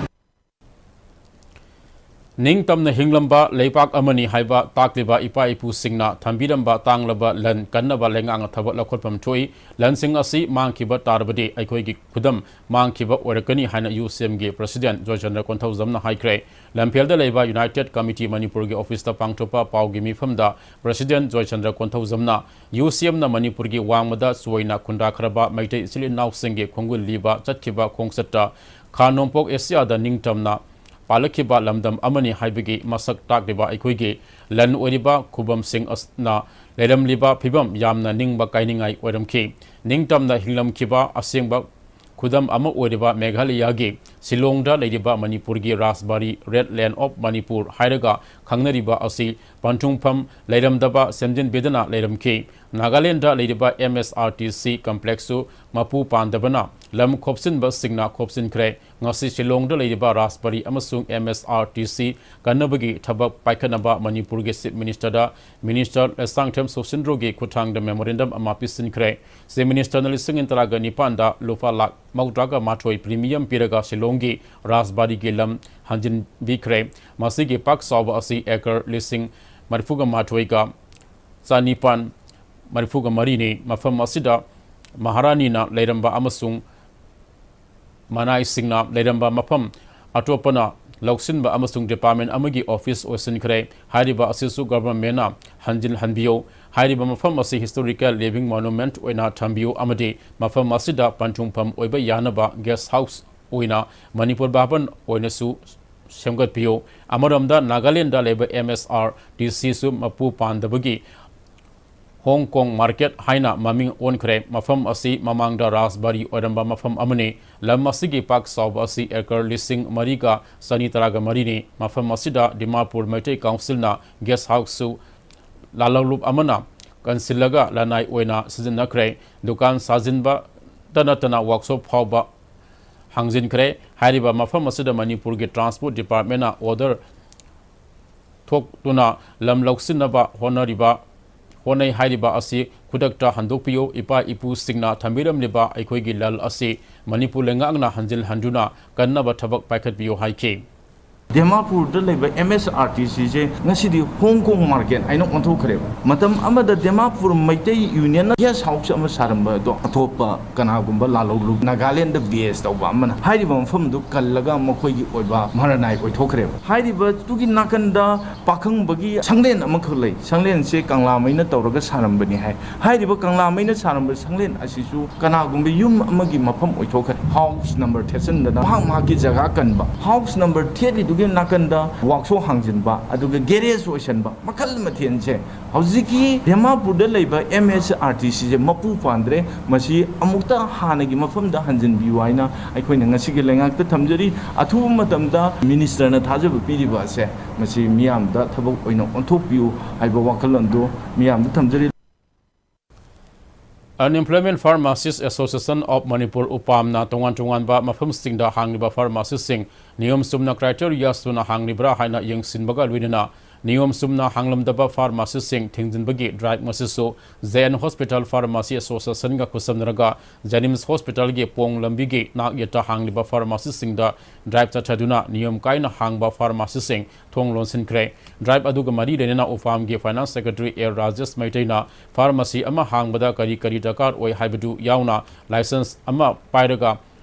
ꯅꯤꯡꯇꯝꯅ ꯍꯤꯡꯂꯝꯕ ꯂꯩꯕꯥꯛ ꯑꯃꯅꯤ ꯍꯥꯏꯕ ꯇꯥꯛꯂꯤꯕ ꯏꯄꯥ ꯏꯄꯨꯁꯤꯡꯅ ꯊꯝꯕꯤꯔꯝꯕ ꯇꯥꯡꯂꯕ ꯂꯟ ꯀꯟꯅꯕ ꯂꯩꯉꯥꯛꯅ ꯊꯕꯛ ꯂꯧꯈꯠꯐꯝ ꯊꯣꯛꯏ꯫ ꯂꯟꯁꯤꯡ ꯑꯁꯤ ꯃꯥꯡꯈꯤꯕ ꯇꯥꯔꯕꯗꯤ ꯑꯩꯈꯣꯏꯒꯤ ꯈꯨꯗꯝ ꯃꯥꯡꯈꯤꯕ ꯑꯣꯏꯔꯛꯀꯅꯤ ꯍꯥꯏꯅ UCMꯒꯤ President ꯖꯣꯏꯆꯟꯗ꯭ꯔ ꯀꯣꯟꯊꯧꯖꯝꯅ ꯍꯥꯏꯈ꯭ꯔꯦ꯫ ꯂꯝꯐꯦꯜꯗ ꯂꯩꯕ United Committee ꯃꯅꯤꯄꯨꯔꯒꯤ officeꯇ ꯄꯥꯡꯊꯣꯛꯄ ꯄꯥꯎꯒꯤ ꯃꯤꯐꯝꯗ President ꯖꯣꯏꯆꯟꯗ꯭ꯔ ꯀꯣꯟꯊꯧꯖꯝꯅ UCMꯅ ꯃꯅꯤꯄꯨꯔꯒꯤ ꯋꯥꯡꯃꯗ ꯆꯣꯏꯅ ꯈꯨꯟꯗꯥꯈ꯭ꯔꯕ ꯃꯩꯇꯩ ꯏꯆꯤꯜ ꯏꯅꯥꯎꯁꯤꯡꯒꯤ ꯈꯣꯡꯒꯨꯜ ꯂꯤꯕ ꯆꯠꯈꯤꯕ ꯈꯣꯡꯆꯠꯇ ꯈꯥ ꯅꯣꯡꯄꯣꯛ ꯑꯦꯁꯤꯌꯥꯗ ꯅꯤꯡꯇꯝꯅ ꯄꯥꯜꯂꯛꯈꯤꯕ ꯂꯝꯗꯝ ꯑꯃꯅꯤ ꯍꯥꯏꯕꯒꯤ ꯃꯁꯛ ꯇꯥꯛꯂꯤꯕ ꯑꯩꯈꯣꯏꯒꯤ ꯂꯟ ꯑꯣꯏꯔꯤꯕ ꯈꯨꯕꯝꯁꯤꯡ ꯑꯁꯤꯅ ꯂꯩꯔꯝꯂꯤꯕ ꯐꯤꯕꯝ ꯌꯥꯝꯅ ꯅꯤꯡꯕ ꯀꯥꯏꯅꯤꯡꯉꯥꯏ ꯑꯣꯏꯔꯝꯈꯤ꯫ ꯅꯤꯡꯇꯝꯅ ꯍꯤꯡꯂꯝꯈꯤꯕ ꯑꯁꯦꯡꯕ ꯈꯨꯗꯝ ꯑꯃ ꯑꯣꯏꯔꯤꯕ ꯃꯦꯘꯥꯂꯌꯥꯒꯤ ꯁꯤꯂꯣꯡꯗ ꯂꯩꯔꯤꯕ ꯃꯅꯤꯄꯨꯔꯒꯤ ꯔꯥꯖꯕꯥꯔꯤ, Red Land of Manipur ꯍꯥꯏꯔꯒ ꯈꯪꯅꯔꯤꯕ ꯑꯁꯤ ꯄꯟꯊꯨꯡꯐꯝ ꯂꯩꯔꯝꯗꯕ ꯁꯦꯝꯖꯤꯟꯕꯤꯗꯅ ꯂꯩꯔꯝꯈꯤ꯫ ꯅꯥꯒꯥꯂꯦꯟꯗ ꯂꯩꯔꯤꯕ MSRTC complexꯁꯨ ꯃꯄꯨ ꯄꯥꯟꯗꯕꯅ ꯂꯝ ꯈꯣꯞꯆꯤꯟꯕꯁꯤꯡꯅ ꯈꯣꯞꯆꯤꯟꯈ꯭ꯔꯦ꯫ ꯉꯁꯤ ꯁꯤꯂꯣꯡꯗ ꯂꯩꯔꯤꯕ ꯔꯥꯖꯕꯥꯔꯤ ꯑꯃꯁꯨꯡ M S R T C ꯀꯟꯅꯕꯒꯤ ꯊꯕꯛ ꯄꯥꯏꯈꯠꯅꯕ ꯃꯅꯤꯄꯨꯔꯒꯤ Chief Minister ꯗ Minister ꯂꯩꯁꯥꯡꯊꯦꯝ ꯁꯨꯁꯤꯟꯗ꯭ꯔꯣꯒꯤ ꯈꯨꯠꯊꯥꯡꯗ memorandum ꯑꯃ ꯄꯤꯁꯤꯟꯈ꯭ꯔꯦ꯫ Chief Minister ꯅ ꯂꯤꯁꯤꯡ ꯇꯔꯥꯒ ꯅꯤꯄꯥꯟꯗ ꯂꯨꯄꯥ ꯂꯥꯈ ꯃꯧꯗ꯭ꯔꯥꯒ ꯃꯥꯊꯣꯏ premium ꯄꯤꯔꯒ ꯁꯤꯂꯣꯡꯒꯤ ꯔꯥꯖꯕꯥꯔꯤꯒꯤ ꯂꯝ ꯍꯟꯖꯤꯟꯕꯤꯈ꯭ꯔꯦ꯫ ꯃꯁꯤꯒꯤ ꯄꯥꯛ ꯆꯥꯎꯕ ꯑꯁꯤ acre ꯂꯤꯁꯤꯡ ꯃꯔꯤꯐꯨꯒ ꯃꯥꯊꯣꯏꯒ ꯆꯅꯤꯄꯥꯟ ꯃꯔꯤꯐꯨꯒ ꯃꯔꯤꯅꯤ꯫ ꯃꯐꯝ ꯑꯁꯤꯗ ꯃꯍꯥꯔꯥꯅꯤꯅ ꯂꯩꯔꯝꯕ ꯑꯃꯁꯨꯡ ꯃꯅꯥꯏꯁꯤꯡꯅ ꯂꯩꯔꯝꯕ ꯃꯐꯝ ꯑꯇꯣꯞꯄꯅ ꯂꯧꯁꯤꯟꯕ ꯑꯃꯁꯨꯡ department ꯑꯃꯒꯤ office ꯑꯣꯏꯁꯤꯟꯈ꯭ꯔꯦ꯫ ꯍꯥꯏꯔꯤꯕ ꯑꯁꯤꯁꯨ government ꯅ ꯍꯟꯖꯤꯜꯍꯟꯕꯤꯌꯨ꯫ ꯍꯥꯏꯔꯤꯕ ꯃꯐꯝ ꯑꯁꯤ historical living monument ꯑꯣꯏꯅ ꯊꯝꯕꯤꯌꯨ ꯑꯃꯗꯤ ꯃꯐꯝ ꯑꯁꯤꯗ ꯄꯟꯊꯨꯡꯐꯝ ꯑꯣꯏꯕ ꯌꯥꯅꯕ guest house ꯑꯣꯏꯅ ꯃꯅꯤꯄꯨꯔ ꯚꯥꯕꯟ ꯑꯣꯏꯅꯁꯨ ꯁꯦꯝꯒꯠꯄꯤꯌꯨ꯫ ꯑꯃꯔꯣꯝꯗ ꯅꯥꯒꯥꯂꯦꯟꯗ ꯂꯩꯕ M S R T C ꯁꯨ ꯃꯄꯨ ꯄꯥꯟꯗꯕꯒꯤ ꯍꯣꯡ ꯀꯣꯡ market ꯍꯥꯏꯅ ꯃꯃꯤꯡ ꯑꯣꯟꯈ꯭ꯔꯦ꯫ ꯃꯐꯝ ꯑꯁꯤ ꯃꯃꯥꯡꯗ ꯔꯥꯖꯕꯥꯔꯤ ꯑꯣꯏꯔꯝꯕ ꯃꯐꯝ ꯑꯃꯅꯤ꯫ ꯂꯝ ꯑꯁꯤꯒꯤ ꯄꯥꯛ ꯆꯥꯎꯕ ꯑꯁꯤ acre ꯂꯤꯁꯤꯡ ꯃꯔꯤꯒ ꯆꯅꯤ ꯇꯔꯥꯒ ꯃꯔꯤꯅꯤ꯫ ꯃꯐꯝ ꯑꯁꯤꯗ ꯗꯤꯃꯥꯄꯨꯔ ꯃꯩꯇꯩ council ꯅ guest house ꯁꯨ ꯂꯥꯂꯧꯂꯨꯞ ꯑꯃꯅ ꯀꯟꯁꯤꯜꯂꯒ ꯂꯅꯥꯏ ꯑꯣꯏꯅ ꯁꯤꯖꯤꯟꯅꯈ꯭ꯔꯦ꯫ ꯗꯨꯀꯥꯟ ꯁꯥꯖꯤꯟꯕꯇ ꯅꯠꯇꯅ workshop ꯐꯥꯎꯕ ꯍꯥꯡꯖꯤꯟꯈ꯭ꯔꯦ꯫ ꯍꯥꯏꯔꯤꯕ ꯃꯐꯝ ꯑꯁꯤꯗ ꯃꯅꯤꯄꯨꯔꯒꯤ transport department ꯅ order ꯊꯣꯛꯇꯨꯅ ꯂꯝ ꯂꯧꯁꯤꯟꯅꯕ ꯍꯣꯠꯅꯔꯤꯕ, ꯍꯣꯠꯅꯩ꯫ ꯍꯥꯏꯔꯤꯕ ꯑꯁꯤ ꯈꯨꯗꯛꯇ ꯍꯟꯗꯣꯛꯄꯤꯌꯨ꯫ ꯏꯄꯥ ꯏꯄꯨꯁꯤꯡꯅ ꯊꯝꯕꯤꯔꯝꯂꯤꯕ ꯑꯩꯈꯣꯏꯒꯤ ꯂꯜ ꯑꯁꯤ ꯃꯅꯤꯄꯨꯔ ꯂꯩꯉꯥꯛꯅ ꯍꯟꯖꯤꯜꯍꯟꯗꯨꯅ ꯀꯟꯅꯕ ꯊꯕꯛ ꯄꯥꯏꯈꯠꯄꯤꯌꯨ ꯍꯥꯏꯈꯤ꯫ ꯗꯤꯃꯥꯄꯨꯔꯗ ꯂꯩꯕ M S R T C ꯁꯦ ꯉꯁꯤꯗꯤ ꯍꯣꯡ ꯀꯣꯡ market ꯍꯥꯏꯅ ꯑꯣꯟꯊꯣꯛꯈ꯭ꯔꯦꯕ꯫ ꯃꯇꯝ ꯑꯃꯗ ꯗꯤꯃꯥꯄꯨꯔ ꯃꯩꯇꯩ union ꯅ guest house ꯑꯃ ꯁꯥꯔꯝꯕ ꯑꯗꯣ ꯑꯇꯣꯞꯄ ꯀꯅꯥꯒꯨꯝꯕ ꯂꯥꯂꯧꯂꯨꯞ ꯅꯥꯒꯥꯂꯦꯟꯗ base ꯇꯧꯕ ꯑꯃꯅ ꯍꯥꯏꯔꯤꯕ ꯃꯐꯝꯗꯨ ꯀꯜꯂꯒ ꯃꯈꯣꯏꯒꯤ ꯑꯣꯏꯕ ꯃꯔꯅꯥꯏ ꯑꯣꯏꯊꯣꯛꯈ꯭ꯔꯦꯕ꯫ ꯍꯥꯏꯔꯤꯕꯗꯨꯒꯤ ꯅꯥꯀꯟꯗ ꯄꯥꯈꯪꯕꯒꯤ ꯁꯪꯂꯦꯟ ꯑꯃꯈꯛ ꯂꯩ꯫ ꯁꯪꯂꯦꯟꯁꯦ ꯀꯪꯂꯥꯃꯩꯅ ꯇꯧꯔꯒ ꯁꯥꯔꯝꯕꯅꯤ ꯍꯥꯏ꯫ ꯍꯥꯏꯔꯤꯕ ꯀꯪꯂꯥꯃꯩꯅ ꯁꯥꯔꯝꯕ ꯁꯪꯂꯦꯟ ꯑꯁꯤꯁꯨ ꯀꯅꯥꯒꯨꯝꯕ ꯌꯨꯝ ꯑꯃꯒꯤ ꯃꯐꯝ ꯑꯣꯏꯊꯣꯛꯈ꯭ꯔꯦ꯫ House number ꯊꯦꯠꯆꯟꯗꯅ ꯃꯍꯥꯛ ꯃꯍꯥꯛꯀꯤ ꯖꯒꯥ ꯀꯟꯕ, house number ꯊꯦꯠꯂꯤꯗꯨꯒꯤ ꯅꯥꯀꯟꯗ workshop ꯍꯥꯡꯖꯤꯟꯕ, ꯑꯗꯨꯒ garage ꯑꯣꯏꯁꯟꯕ, ꯃꯈꯜ ꯃꯊꯦꯜꯁꯦ ꯍꯧꯖꯤꯛꯀꯤ ꯗꯤꯃꯥꯄꯨꯔꯗ ꯂꯩꯕ M S R T C ꯁꯦ ꯃꯄꯨ ꯄꯥꯟꯗ꯭ꯔꯦ꯫ ꯃꯁꯤ ꯑꯃꯨꯛꯇ ꯍꯥꯟꯅꯒꯤ ꯃꯐꯝꯗ ꯍꯟꯖꯤꯟꯕꯤꯌꯨ ꯍꯥꯏꯅ ꯑꯩꯈꯣꯏꯅ ꯉꯁꯤꯒꯤ ꯂꯩꯉꯥꯛꯇ ꯊꯝꯖꯔꯤ꯫ ꯑꯊꯨꯕ ꯃꯇꯝꯗ minister ꯅ ꯊꯥꯖꯕ ꯄꯤꯔꯤꯕ ꯑꯁꯦ ꯃꯁꯤ ꯃꯤꯌꯥꯝꯗ ꯊꯕꯛ ꯑꯣꯏꯅ ꯑꯣꯟꯊꯣꯛꯄꯤꯌꯨ ꯍꯥꯏꯕ ꯋꯥꯈꯜꯂꯣꯟꯗꯨ ꯃꯤꯌꯥꯝꯗ ꯊꯝꯖꯔꯤ꯫ Unemployment Pharmacist Association of Manipur, ꯎꯄꯥꯝꯅ ꯇꯣꯉꯥꯟ ꯇꯣꯉꯥꯟꯕ ꯃꯐꯝꯁꯤꯡꯗ ꯍꯥꯡꯂꯤꯕ ꯐꯥꯔꯃꯥꯁꯤꯁꯤꯡ ꯅꯤꯌꯣꯝ ꯆꯨꯝꯅ ꯀ꯭ꯔꯥꯏꯇꯦꯔꯤꯌꯥ ꯁꯨꯅ ꯍꯥꯡꯂꯤꯕ꯭ꯔꯥ ꯍꯥꯏꯅ ꯌꯦꯡꯁꯤꯟꯕꯒ ꯂꯣꯏꯅꯅ ꯅꯤꯌꯣꯝ ꯆꯨꯝꯅ ꯍꯥꯡꯂꯝꯗꯕ ꯐꯥꯔꯃꯥꯁꯤꯁꯤꯡ ꯊꯤꯡꯖꯤꯟꯕꯒꯤ ꯗ꯭ꯔꯥꯏꯕ ꯉꯁꯤꯁꯨ ꯖꯦ ꯑꯦꯟ ꯍꯣꯁꯄꯤꯇꯥꯜ ꯐꯥꯔꯃꯥꯁꯤ ꯑꯦꯁꯣꯁꯤꯌꯦꯁꯟꯒ ꯈꯨꯠꯁꯝꯅꯔꯒ ꯖꯦꯅꯤꯝꯁ ꯍꯣꯁꯄꯤꯇꯥꯜꯒꯤ ꯄꯣꯡ ꯂꯝꯕꯤꯒꯤ ꯅꯥꯛ ꯌꯦꯠꯇ ꯍꯥꯡꯂꯤꯕ ꯐꯥꯔꯃꯥꯁꯤꯁꯤꯡꯗ ꯗ꯭ꯔꯥꯏꯕ ꯆꯠꯊꯗꯨꯅ ꯅꯤꯌꯣꯝ ꯀꯥꯏꯅ ꯍꯥꯡꯕ ꯐꯥꯔꯃꯥꯁꯤꯁꯤꯡ ꯊꯣꯡ ꯂꯣꯟꯁꯤꯟꯈ꯭ꯔꯦ꯫ ꯗ꯭ꯔꯥꯏꯕ ꯑꯗꯨꯒ ꯃꯔꯤ ꯂꯩꯅꯅ ꯎꯄꯥꯝꯒꯤ ꯐꯥꯏꯅꯥꯟꯁ ꯁꯦꯀ꯭ꯔꯦꯇꯔꯤ ꯑꯦ ꯔꯥꯖꯦꯁ ꯃꯩꯇꯩꯅ ꯐꯥꯔꯃꯥꯁꯤ ꯑꯃ ꯍꯥꯡꯕꯗ ꯀꯔꯤ ꯀꯔꯤ ꯗꯔꯀꯥꯔ ꯑꯣꯏ ꯍꯥꯏꯕꯗꯨ ꯌꯥꯎꯅ ꯂꯥꯏꯁꯦꯟꯁ ꯑꯃ ꯄꯥꯏꯔꯒ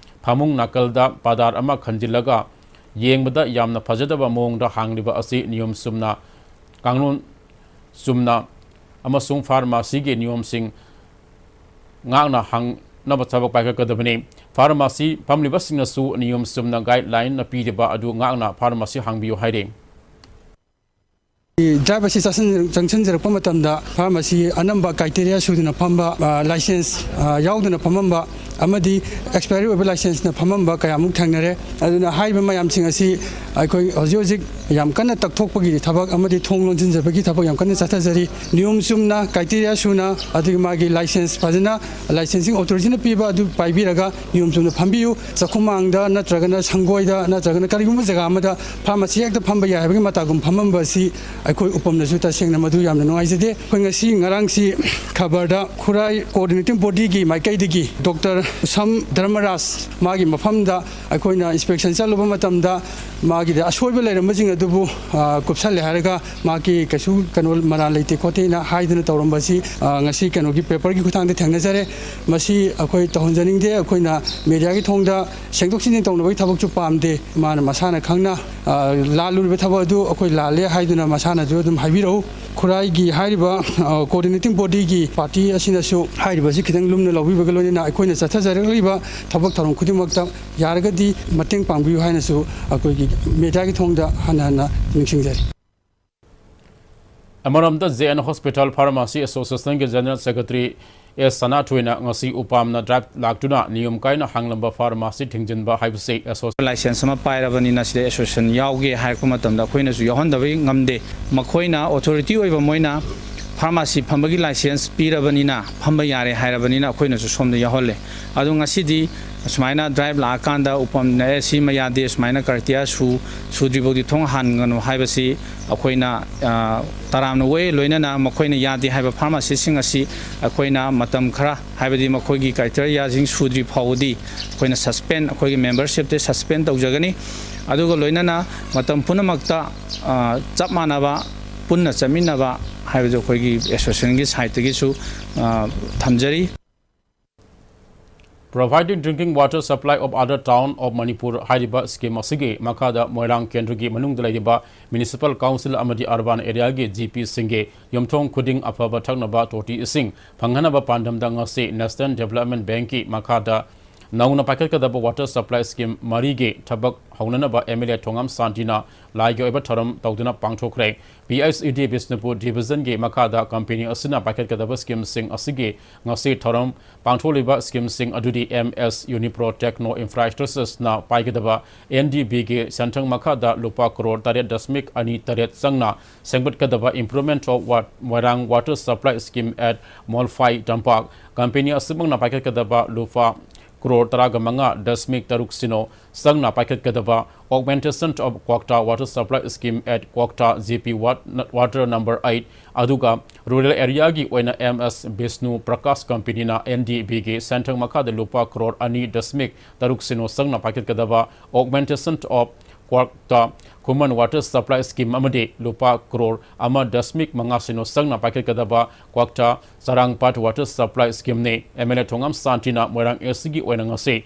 ꯐꯃꯨꯡ ꯅꯥꯀꯜꯗ ꯄꯥꯗꯥꯔ ꯑꯃ ꯈꯟꯖꯤꯜꯂꯒ ꯌꯦꯡꯕꯗ ꯌꯥꯝꯅ ꯐꯖꯗꯕ ꯃꯑꯣꯡꯗ ꯍꯥꯡꯂꯤꯕ ꯑꯁꯤ ꯅꯤꯌꯣꯝ ꯆꯨꯝꯅ ꯀꯥꯡꯂꯣꯟ ꯆꯨꯝꯅ ꯑꯃꯁꯨꯡ ꯐꯥꯔꯃꯥꯁꯤꯒꯤ ꯅꯤꯌꯣꯝꯁꯤꯡ ꯉꯥꯛꯅ ꯍꯥꯡꯅꯕ ꯊꯕꯛ ꯄꯥꯏꯈꯠꯀꯗꯕꯅꯤ꯫ ꯐꯥꯔꯃꯥꯁꯤ ꯐꯝꯂꯤꯕꯁꯤꯡꯅꯁꯨ ꯅꯤꯌꯣꯝ ꯆꯨꯝꯅ ꯒꯥꯏꯗꯂꯥꯏꯟꯅ ꯄꯤꯔꯤꯕ ꯑꯗꯨ ꯉꯥꯛꯅ ꯐꯥꯔꯃꯥꯁꯤ ꯍꯥꯡꯕꯤꯌꯨ ꯍꯥꯏꯔꯤ꯫ ꯗ꯭ꯔꯥꯏꯕ ꯑꯁꯤ ꯆꯪꯁꯤꯟ-, ꯆꯪꯁꯤꯟꯖꯔꯛꯄ ꯃꯇꯝꯗ ꯐꯥꯔꯃꯥꯁꯤ ꯑꯅꯝꯕ ꯀ꯭ꯔꯥꯏꯇꯦꯔꯤꯌꯥ ꯁꯨꯗꯅ ꯐꯝꯕ, ꯑ, ꯂꯥꯏꯁꯦꯟꯁ, ꯑ, ꯌꯥꯎꯗꯅ ꯐꯝꯃꯝꯕ ꯑꯃꯗꯤ ꯑꯦꯛꯁꯄꯥꯌꯔꯤ ꯑꯣꯏꯕ ꯂꯥꯏꯁꯦꯟꯁꯅ ꯐꯝꯃꯝꯕ ꯀꯌꯥꯃꯨꯛ ꯊꯦꯡꯅꯔꯦ꯫ ꯑꯗꯨꯅ ꯍꯥꯏꯔꯤꯕ ꯃꯌꯥꯝꯁꯤꯡ ꯑꯁꯤ ꯑꯩꯈꯣꯏ ꯍꯧꯖꯤꯛ ꯍꯧꯖꯤꯛ ꯌꯥꯝ ꯀꯟꯅ ꯇꯛꯊꯣꯛꯄꯒꯤ ꯊꯕꯛ ꯑꯃꯗꯤ ꯊꯣꯡ ꯂꯣꯟꯁꯤꯟꯖꯕꯒꯤ ꯊꯕꯛ ꯌꯥꯝ ꯀꯟꯅ ꯆꯠꯊꯖꯔꯤ꯫ ꯅꯤꯌꯣꯝ ꯆꯨꯝꯅ, ꯀ꯭ꯔꯥꯏꯇꯦꯔꯤꯌꯥ ꯁꯨꯅ, ꯑꯗꯨꯒꯤ ꯃꯥꯒꯤ ꯂꯥꯏꯁꯦꯟꯁ ꯐꯖꯅ, ꯂꯥꯏꯁꯦꯟꯁꯤꯡ ꯑꯣꯊꯣꯔꯤꯇꯤꯅ ꯄꯤꯕ ꯑꯗꯨ ꯄꯥꯏꯕꯤꯔꯒ ꯅꯤꯌꯣꯝ ꯆꯨꯝꯅ ꯐꯝꯕꯤꯌꯨ꯫ ꯆꯥꯛꯈꯨꯝꯃꯥꯡꯗ ꯅꯠꯇ꯭ꯔꯒꯅ ꯁꯪꯒꯣꯏꯗ ꯅꯠꯇ꯭ꯔꯒꯅ ꯀꯔꯤꯒꯨꯝꯕ ꯖꯒꯥ ꯑꯃꯗ ꯐꯥꯔꯃꯥꯁꯤ ꯍꯦꯛꯇ ꯐꯝꯕ ꯌꯥꯏ ꯍꯥꯏꯕꯒꯤ ꯃꯇꯥꯒꯨꯝ ꯐꯝꯃꯝꯕ ꯑꯁꯤ ꯑꯩꯈꯣꯏ ꯎꯄꯝꯅꯁꯨ ꯇꯁꯦꯡꯅ ꯃꯗꯨ ꯌꯥꯝꯅ ꯅꯨꯡꯉꯥꯏꯖꯗꯦ꯫ ꯑꯩꯈꯣꯏ ꯉꯁꯤ ꯉꯔꯥꯡꯁꯤ ꯈꯕꯔꯗ ꯈꯨꯔꯥꯏ ꯀꯣꯑꯣꯔꯗꯤꯅꯦꯇꯤꯡ ꯕꯣꯗꯤꯒꯤ ꯃꯥꯏꯀꯩꯗꯒꯤ ꯗꯣꯛꯇꯔ ꯎꯁꯝ ꯙꯔꯃꯔꯥꯖ ꯃꯥꯒꯤ ꯃꯐꯝꯗ ꯑꯩꯈꯣꯏꯅ ꯏꯟꯁꯄꯦꯛꯁꯟ ꯆꯠꯂꯨꯕ ꯃꯇꯝꯗ ꯃꯥꯒꯤꯗ ꯑꯁꯣꯏꯕ ꯂꯩꯔꯝꯕꯁꯤꯡ ꯑꯗꯨꯕꯨ, ꯑ, ꯀꯨꯞꯁꯜꯂꯦ ꯍꯥꯏꯔꯒ ꯃꯍꯥꯛꯀꯤ ꯀꯩꯁꯨ ꯀꯩꯅꯣ ꯃꯔꯥꯜ ꯂꯩꯇꯦ ꯈꯣꯠꯇꯦꯅ ꯍꯥꯏꯗꯨꯅ ꯇꯧꯔꯝꯕꯁꯤ, ꯑ, ꯉꯁꯤ ꯀꯩꯅꯣꯒꯤ ꯄꯦꯄꯔꯒꯤ ꯈꯨꯠꯊꯥꯡꯗ ꯊꯦꯡꯅꯖꯔꯦ꯫ ꯃꯁꯤ ꯑꯩꯈꯣꯏ ꯇꯧꯍꯟꯖꯅꯤꯡꯗꯦ꯫ ꯑꯩꯈꯣꯏꯅ ꯃꯦꯗꯤꯌꯥꯒꯤ ꯊꯣꯡꯗ ꯁꯦꯡꯗꯣꯛ ꯁꯦꯡꯖꯤꯟ ꯇꯧꯅꯕꯒꯤ ꯊꯕꯛꯁꯨ ꯄꯥꯝꯗꯦ꯫ ꯃꯥꯅ ꯃꯁꯥꯅ ꯈꯪꯅ, ꯑ, ꯂꯥꯜꯂꯨꯔꯤꯕ ꯊꯕꯛ ꯑꯗꯨ ꯑꯩꯈꯣꯏ ꯂꯥꯜꯂꯦ ꯍꯥꯏꯗꯨꯅ ꯃꯁꯥꯅꯁꯨ ꯑꯗꯨꯝ ꯍꯥꯏꯕꯤꯔꯛꯎ꯫ ꯈꯨꯔꯥꯏꯒꯤ ꯍꯥꯏꯔꯤꯕ, ꯑ, ꯀꯣꯑꯣꯔꯗꯤꯅꯦꯇꯤꯡ ꯕꯣꯗꯤꯒꯤ ꯄꯥꯔꯇꯤ ꯑꯁꯤꯅꯁꯨ ꯍꯥꯏꯔꯤꯕꯁꯤ ꯈꯤꯇꯪ ꯂꯨꯝꯅ ꯂꯧꯕꯤꯕꯒ ꯂꯣꯏꯅꯅ ꯑꯩꯈꯣꯏꯅ ꯆꯠꯊꯖꯔꯛꯂꯤꯕ ꯊꯕꯛ ꯊꯧꯔꯝ ꯈꯨꯗꯤꯡꯃꯛꯇ ꯌꯥꯔꯒꯗꯤ ꯃꯇꯦꯡ ꯄꯥꯡꯕꯤꯌꯨ ꯍꯥꯏꯅꯁꯨ ꯑꯩꯈꯣꯏꯒꯤ ꯃꯦꯗꯤꯌꯥꯒꯤ ꯊꯣꯡꯗ ꯍꯟꯅ ꯍꯟꯅ ꯅꯤꯡꯁꯤꯡꯖꯔꯤ꯫ ꯑꯃꯔꯣꯝꯗ ꯖꯦ ꯑꯦꯟ ꯍꯣꯁꯄꯤꯇꯥꯜ ꯐꯥꯔꯃꯥꯁꯤ ꯑꯦꯁꯣꯁꯤꯌꯦꯁꯟꯒꯤ ꯖꯦꯅꯔꯦꯜ ꯁꯦꯀ꯭ꯔꯦꯇꯔꯤ ꯑꯦꯁ ꯁꯅꯥꯊꯣꯏꯅ ꯉꯁꯤ ꯎꯄꯥꯝꯅ ꯗ꯭ꯔꯥꯏꯕ ꯂꯥꯛꯇꯨꯅ ꯅꯤꯌꯣꯝ ꯀꯥꯏꯅ ꯍꯥꯡꯂꯝꯕ ꯐꯥꯔꯃꯥꯁꯤ ꯊꯤꯡꯖꯤꯟꯕ ꯍꯥꯏꯕꯁꯤ ꯑꯦꯁꯣꯁꯤꯌꯦꯁꯟ ꯂꯥꯏꯁꯦꯟꯁ ꯑꯃ ꯄꯥꯏꯔꯕꯅꯤꯅ ꯁꯤꯗ ꯑꯦꯁꯣꯁꯤꯌꯦꯁꯟ ꯌꯥꯎꯒꯦ ꯍꯥꯏꯔꯛꯄ ꯃꯇꯝꯗ ꯑꯩꯈꯣꯏꯅꯁꯨ ꯌꯥꯎꯍꯟꯗꯕ ꯉꯝꯗꯦ꯫ ꯃꯈꯣꯏꯅ ꯑꯣꯊꯣꯔꯤꯇꯤ ꯑꯣꯏꯕ ꯃꯣꯏꯅ ꯐꯥꯔꯃꯥꯁꯤ ꯐꯝꯕꯒꯤ ꯂꯥꯏꯁꯦꯟꯁ ꯄꯤꯔꯕꯅꯤꯅ, ꯐꯝꯕ ꯌꯥꯔꯦ ꯍꯥꯏꯔꯕꯅꯤꯅ, ꯑꯩꯈꯣꯏꯅꯁꯨ ꯁꯣꯝꯗ ꯌꯥꯎꯍꯜꯂꯦ꯫ ꯑꯗꯣ ꯉꯁꯤꯗꯤ ꯑꯁꯨꯃꯥꯏꯅ ꯗ꯭ꯔꯥꯏꯕ ꯂꯥꯛꯑꯀꯥꯟꯗ ꯎꯄꯝꯅ, "ꯑꯦ, ꯁꯤꯃ ꯌꯥꯗꯦ, ꯁꯨꯃꯥꯏꯅ ꯀ꯭ꯔꯥꯏꯇꯦꯔꯤꯌꯥ ꯁꯨ-, ꯁꯨꯗ꯭ꯔꯤꯐꯥꯎꯗꯤ ꯊꯣꯡ ꯍꯥꯡꯒꯅꯨ" ꯍꯥꯏꯕꯁꯤ ꯑꯩꯈꯣꯏꯅ, ꯑ, ꯇꯔꯥꯝꯅ ꯑꯣꯛꯏ꯫ ꯂꯣꯏꯅꯅ ꯃꯈꯣꯏꯅ ꯌꯥꯗꯦ ꯍꯥꯏꯕ ꯐꯥꯔꯃꯥꯁꯤꯁꯤꯡ ꯑꯁꯤ ꯑꯩꯈꯣꯏꯅ ꯃꯇꯝ ꯈꯔ, ꯍꯥꯏꯕꯗꯤ ꯃꯈꯣꯏꯒꯤ ꯀ꯭ꯔꯥꯏꯇꯦꯔꯤꯌꯥꯁꯤꯡ ꯁꯨꯗ꯭ꯔꯤ ꯐꯥꯎꯕꯗꯤ ꯑꯩꯈꯣꯏꯅ ꯁꯁꯄꯦꯟ, ꯑꯩꯈꯣꯏꯒꯤ ꯃꯦꯝꯕꯔꯁꯤꯞꯇ ꯁꯁꯄꯦꯟ ꯇꯧꯖꯒꯅꯤ꯫ ꯑꯗꯨꯒ ꯂꯣꯏꯅꯅ ꯃꯇꯝ ꯄꯨꯝꯅꯃꯛꯇ, ꯑ, ꯆꯞ ꯃꯥꯟꯅꯕ, ꯄꯨꯟꯅ ꯆꯠꯃꯤꯟꯅꯕ ꯍꯥꯏꯕꯗꯨ ꯑꯩꯈꯣꯏꯒꯤ ꯑꯦꯁꯣꯁꯤꯌꯦꯁꯟꯒꯤ ꯁꯥꯏꯠꯇꯒꯤꯁꯨ, ꯑ, ꯊꯝꯖꯔꯤ꯫ Providing drinking water supply of other town of Manipur ꯍꯥꯏꯔꯤꯕ ꯁ꯭ꯀꯤꯝ ꯑꯁꯤꯒꯤ ꯃꯈꯥꯗ ꯃꯣꯏꯔꯥꯡ ꯀꯦꯟꯗ꯭ꯔꯒꯤ ꯃꯅꯨꯡꯗ ꯂꯩꯔꯤꯕ ꯃ꯭ꯌꯨꯅꯤꯁꯤꯄꯥꯜ ꯀꯥꯎꯟꯁꯤꯜ ꯑꯃꯗꯤ ꯑꯔꯕꯥꯟ ꯑꯦꯔꯤꯌꯥꯒꯤ ꯖꯤ ꯄꯤꯁꯤꯡꯒꯤ ꯌꯨꯝꯊꯣꯡ ꯈꯨꯗꯤꯡ ꯑꯐꯕ ꯊꯛꯅꯕ ꯇꯣꯇꯤ ꯏꯁꯤꯡ ꯐꯪꯍꯟꯅꯕ ꯄꯥꯟꯗꯝꯗ ꯉꯁꯤ ꯅꯦꯁꯅꯦꯜ ꯗꯤꯕꯦꯂꯞꯃꯦꯟ ꯕꯦꯡꯛꯀꯤ ꯃꯈꯥꯗ ꯅꯧꯅ ꯄꯥꯏꯈꯠꯀꯗꯕ ꯋꯥꯇꯔ ꯁꯄ꯭ꯂꯥꯏ ꯁ꯭ꯀꯤꯝ ꯃꯔꯤꯒꯤ ꯊꯕꯛ ꯍꯧꯅꯅꯕ ꯑꯦꯝ ꯑꯦꯜ ꯑꯦ ꯊꯣꯉꯥꯝ ꯁꯥꯟꯇꯤꯅ ꯂꯥꯏꯒꯤ ꯑꯣꯏꯕ ꯊꯧꯔꯝ ꯇꯧꯗꯨꯅ ꯄꯥꯡꯊꯣꯛꯈ꯭ꯔꯦ꯫ ꯄꯤ ꯑꯩꯆ ꯏ ꯗꯤ ꯕꯤꯁꯅꯨꯄꯨꯔ ꯗꯤꯕꯤꯖꯟꯒꯤ ꯃꯈꯥꯗ ꯀꯝꯄꯦꯅꯤ ꯑꯁꯤꯅ ꯄꯥꯏꯈꯠꯀꯗꯕ ꯁ꯭ꯀꯤꯝꯁꯤꯡ ꯑꯁꯤꯒꯤ ꯉꯁꯤ ꯊꯧꯔꯝ ꯄꯥꯡꯊꯣꯛꯂꯤꯕ ꯁ꯭ꯀꯤꯝꯁꯤꯡ ꯑꯗꯨꯗꯤ ꯑꯦꯝ ꯑꯦꯁ ꯌꯨꯅꯤꯄ꯭ꯔꯣ ꯇꯦꯛꯅꯣ ꯏꯟꯐ꯭ꯔꯥꯁ꯭ꯇ꯭ꯔꯛꯆꯔꯁꯅ ꯄꯥꯏꯒꯗꯕ ꯑꯦꯟ ꯗꯤ ꯕꯤꯒꯤ ꯁꯦꯟꯊꯪ ꯃꯈꯥꯗ ꯂꯨꯄꯥ ꯀ꯭ꯔꯣꯔ ꯇꯔꯦꯠ ꯗꯁꯃꯤꯛ ꯑꯅꯤ ꯇꯔꯦꯠ ꯆꯪꯅ ꯁꯦꯝꯒꯠꯀꯗꯕ Improvement of Wa-, Moirang Water Supply Scheme at Molphai Tampak, company ꯑꯁꯤꯃꯛꯅ ꯄꯥꯏꯈꯠꯀꯗꯕ ꯂꯨꯄꯥ ꯀ꯭ꯔꯣꯔ ꯇꯔꯥꯒ ꯃꯉꯥ ꯗꯁꯃꯤꯛ ꯇꯔꯨꯛ ꯁꯤꯅꯣ ꯆꯪꯅ ꯄꯥꯏꯈꯠꯀꯗꯕ Augmentation of Kwakta Water Supply Scheme at Kwakta J P Wat-, Water Number eight, ꯑꯗꯨꯒ ꯔꯨꯔꯦꯜ ꯑꯦꯔꯤꯌꯥꯒꯤ ꯑꯣꯏꯅ ꯑꯦꯝ ꯑꯦꯁ ꯕꯤꯁꯅꯨ ꯄ꯭ꯔꯀꯥꯁ ꯀꯝꯄꯦꯅꯤꯅ ꯑꯦꯟ ꯗꯤ ꯕꯤꯒꯤ ꯁꯦꯟꯊꯪ ꯃꯈꯥꯗ ꯂꯨꯄꯥ ꯀ꯭ꯔꯣꯔ ꯑꯅꯤ ꯗꯁꯃꯤꯛ ꯇꯔꯨꯛ ꯁꯤꯅꯣ ꯆꯪꯅ ꯄꯥꯏꯈꯠꯀꯗꯕ Augmentation of Kwakta Khuman Water Supply Scheme ꯑꯃꯗꯤ ꯂꯨꯄꯥ ꯀ꯭ꯔꯣꯔ ꯑꯃ ꯗꯁꯃꯤꯛ ꯃꯉꯥ ꯁꯤꯅꯣ ꯆꯪꯅ ꯄꯥꯏꯈꯠꯀꯗꯕ Kwakta Charangpat Water Supply Scheme ꯅꯤ꯫ ꯑꯦꯝ ꯑꯦꯜ ꯑꯦ ꯊꯣꯉꯥꯝ ꯁꯥꯟꯇꯤꯅ ꯃꯣꯏꯔꯥꯡ ꯑꯦ ꯁꯤꯒꯤ ꯑꯣꯏꯅ ꯉꯁꯤ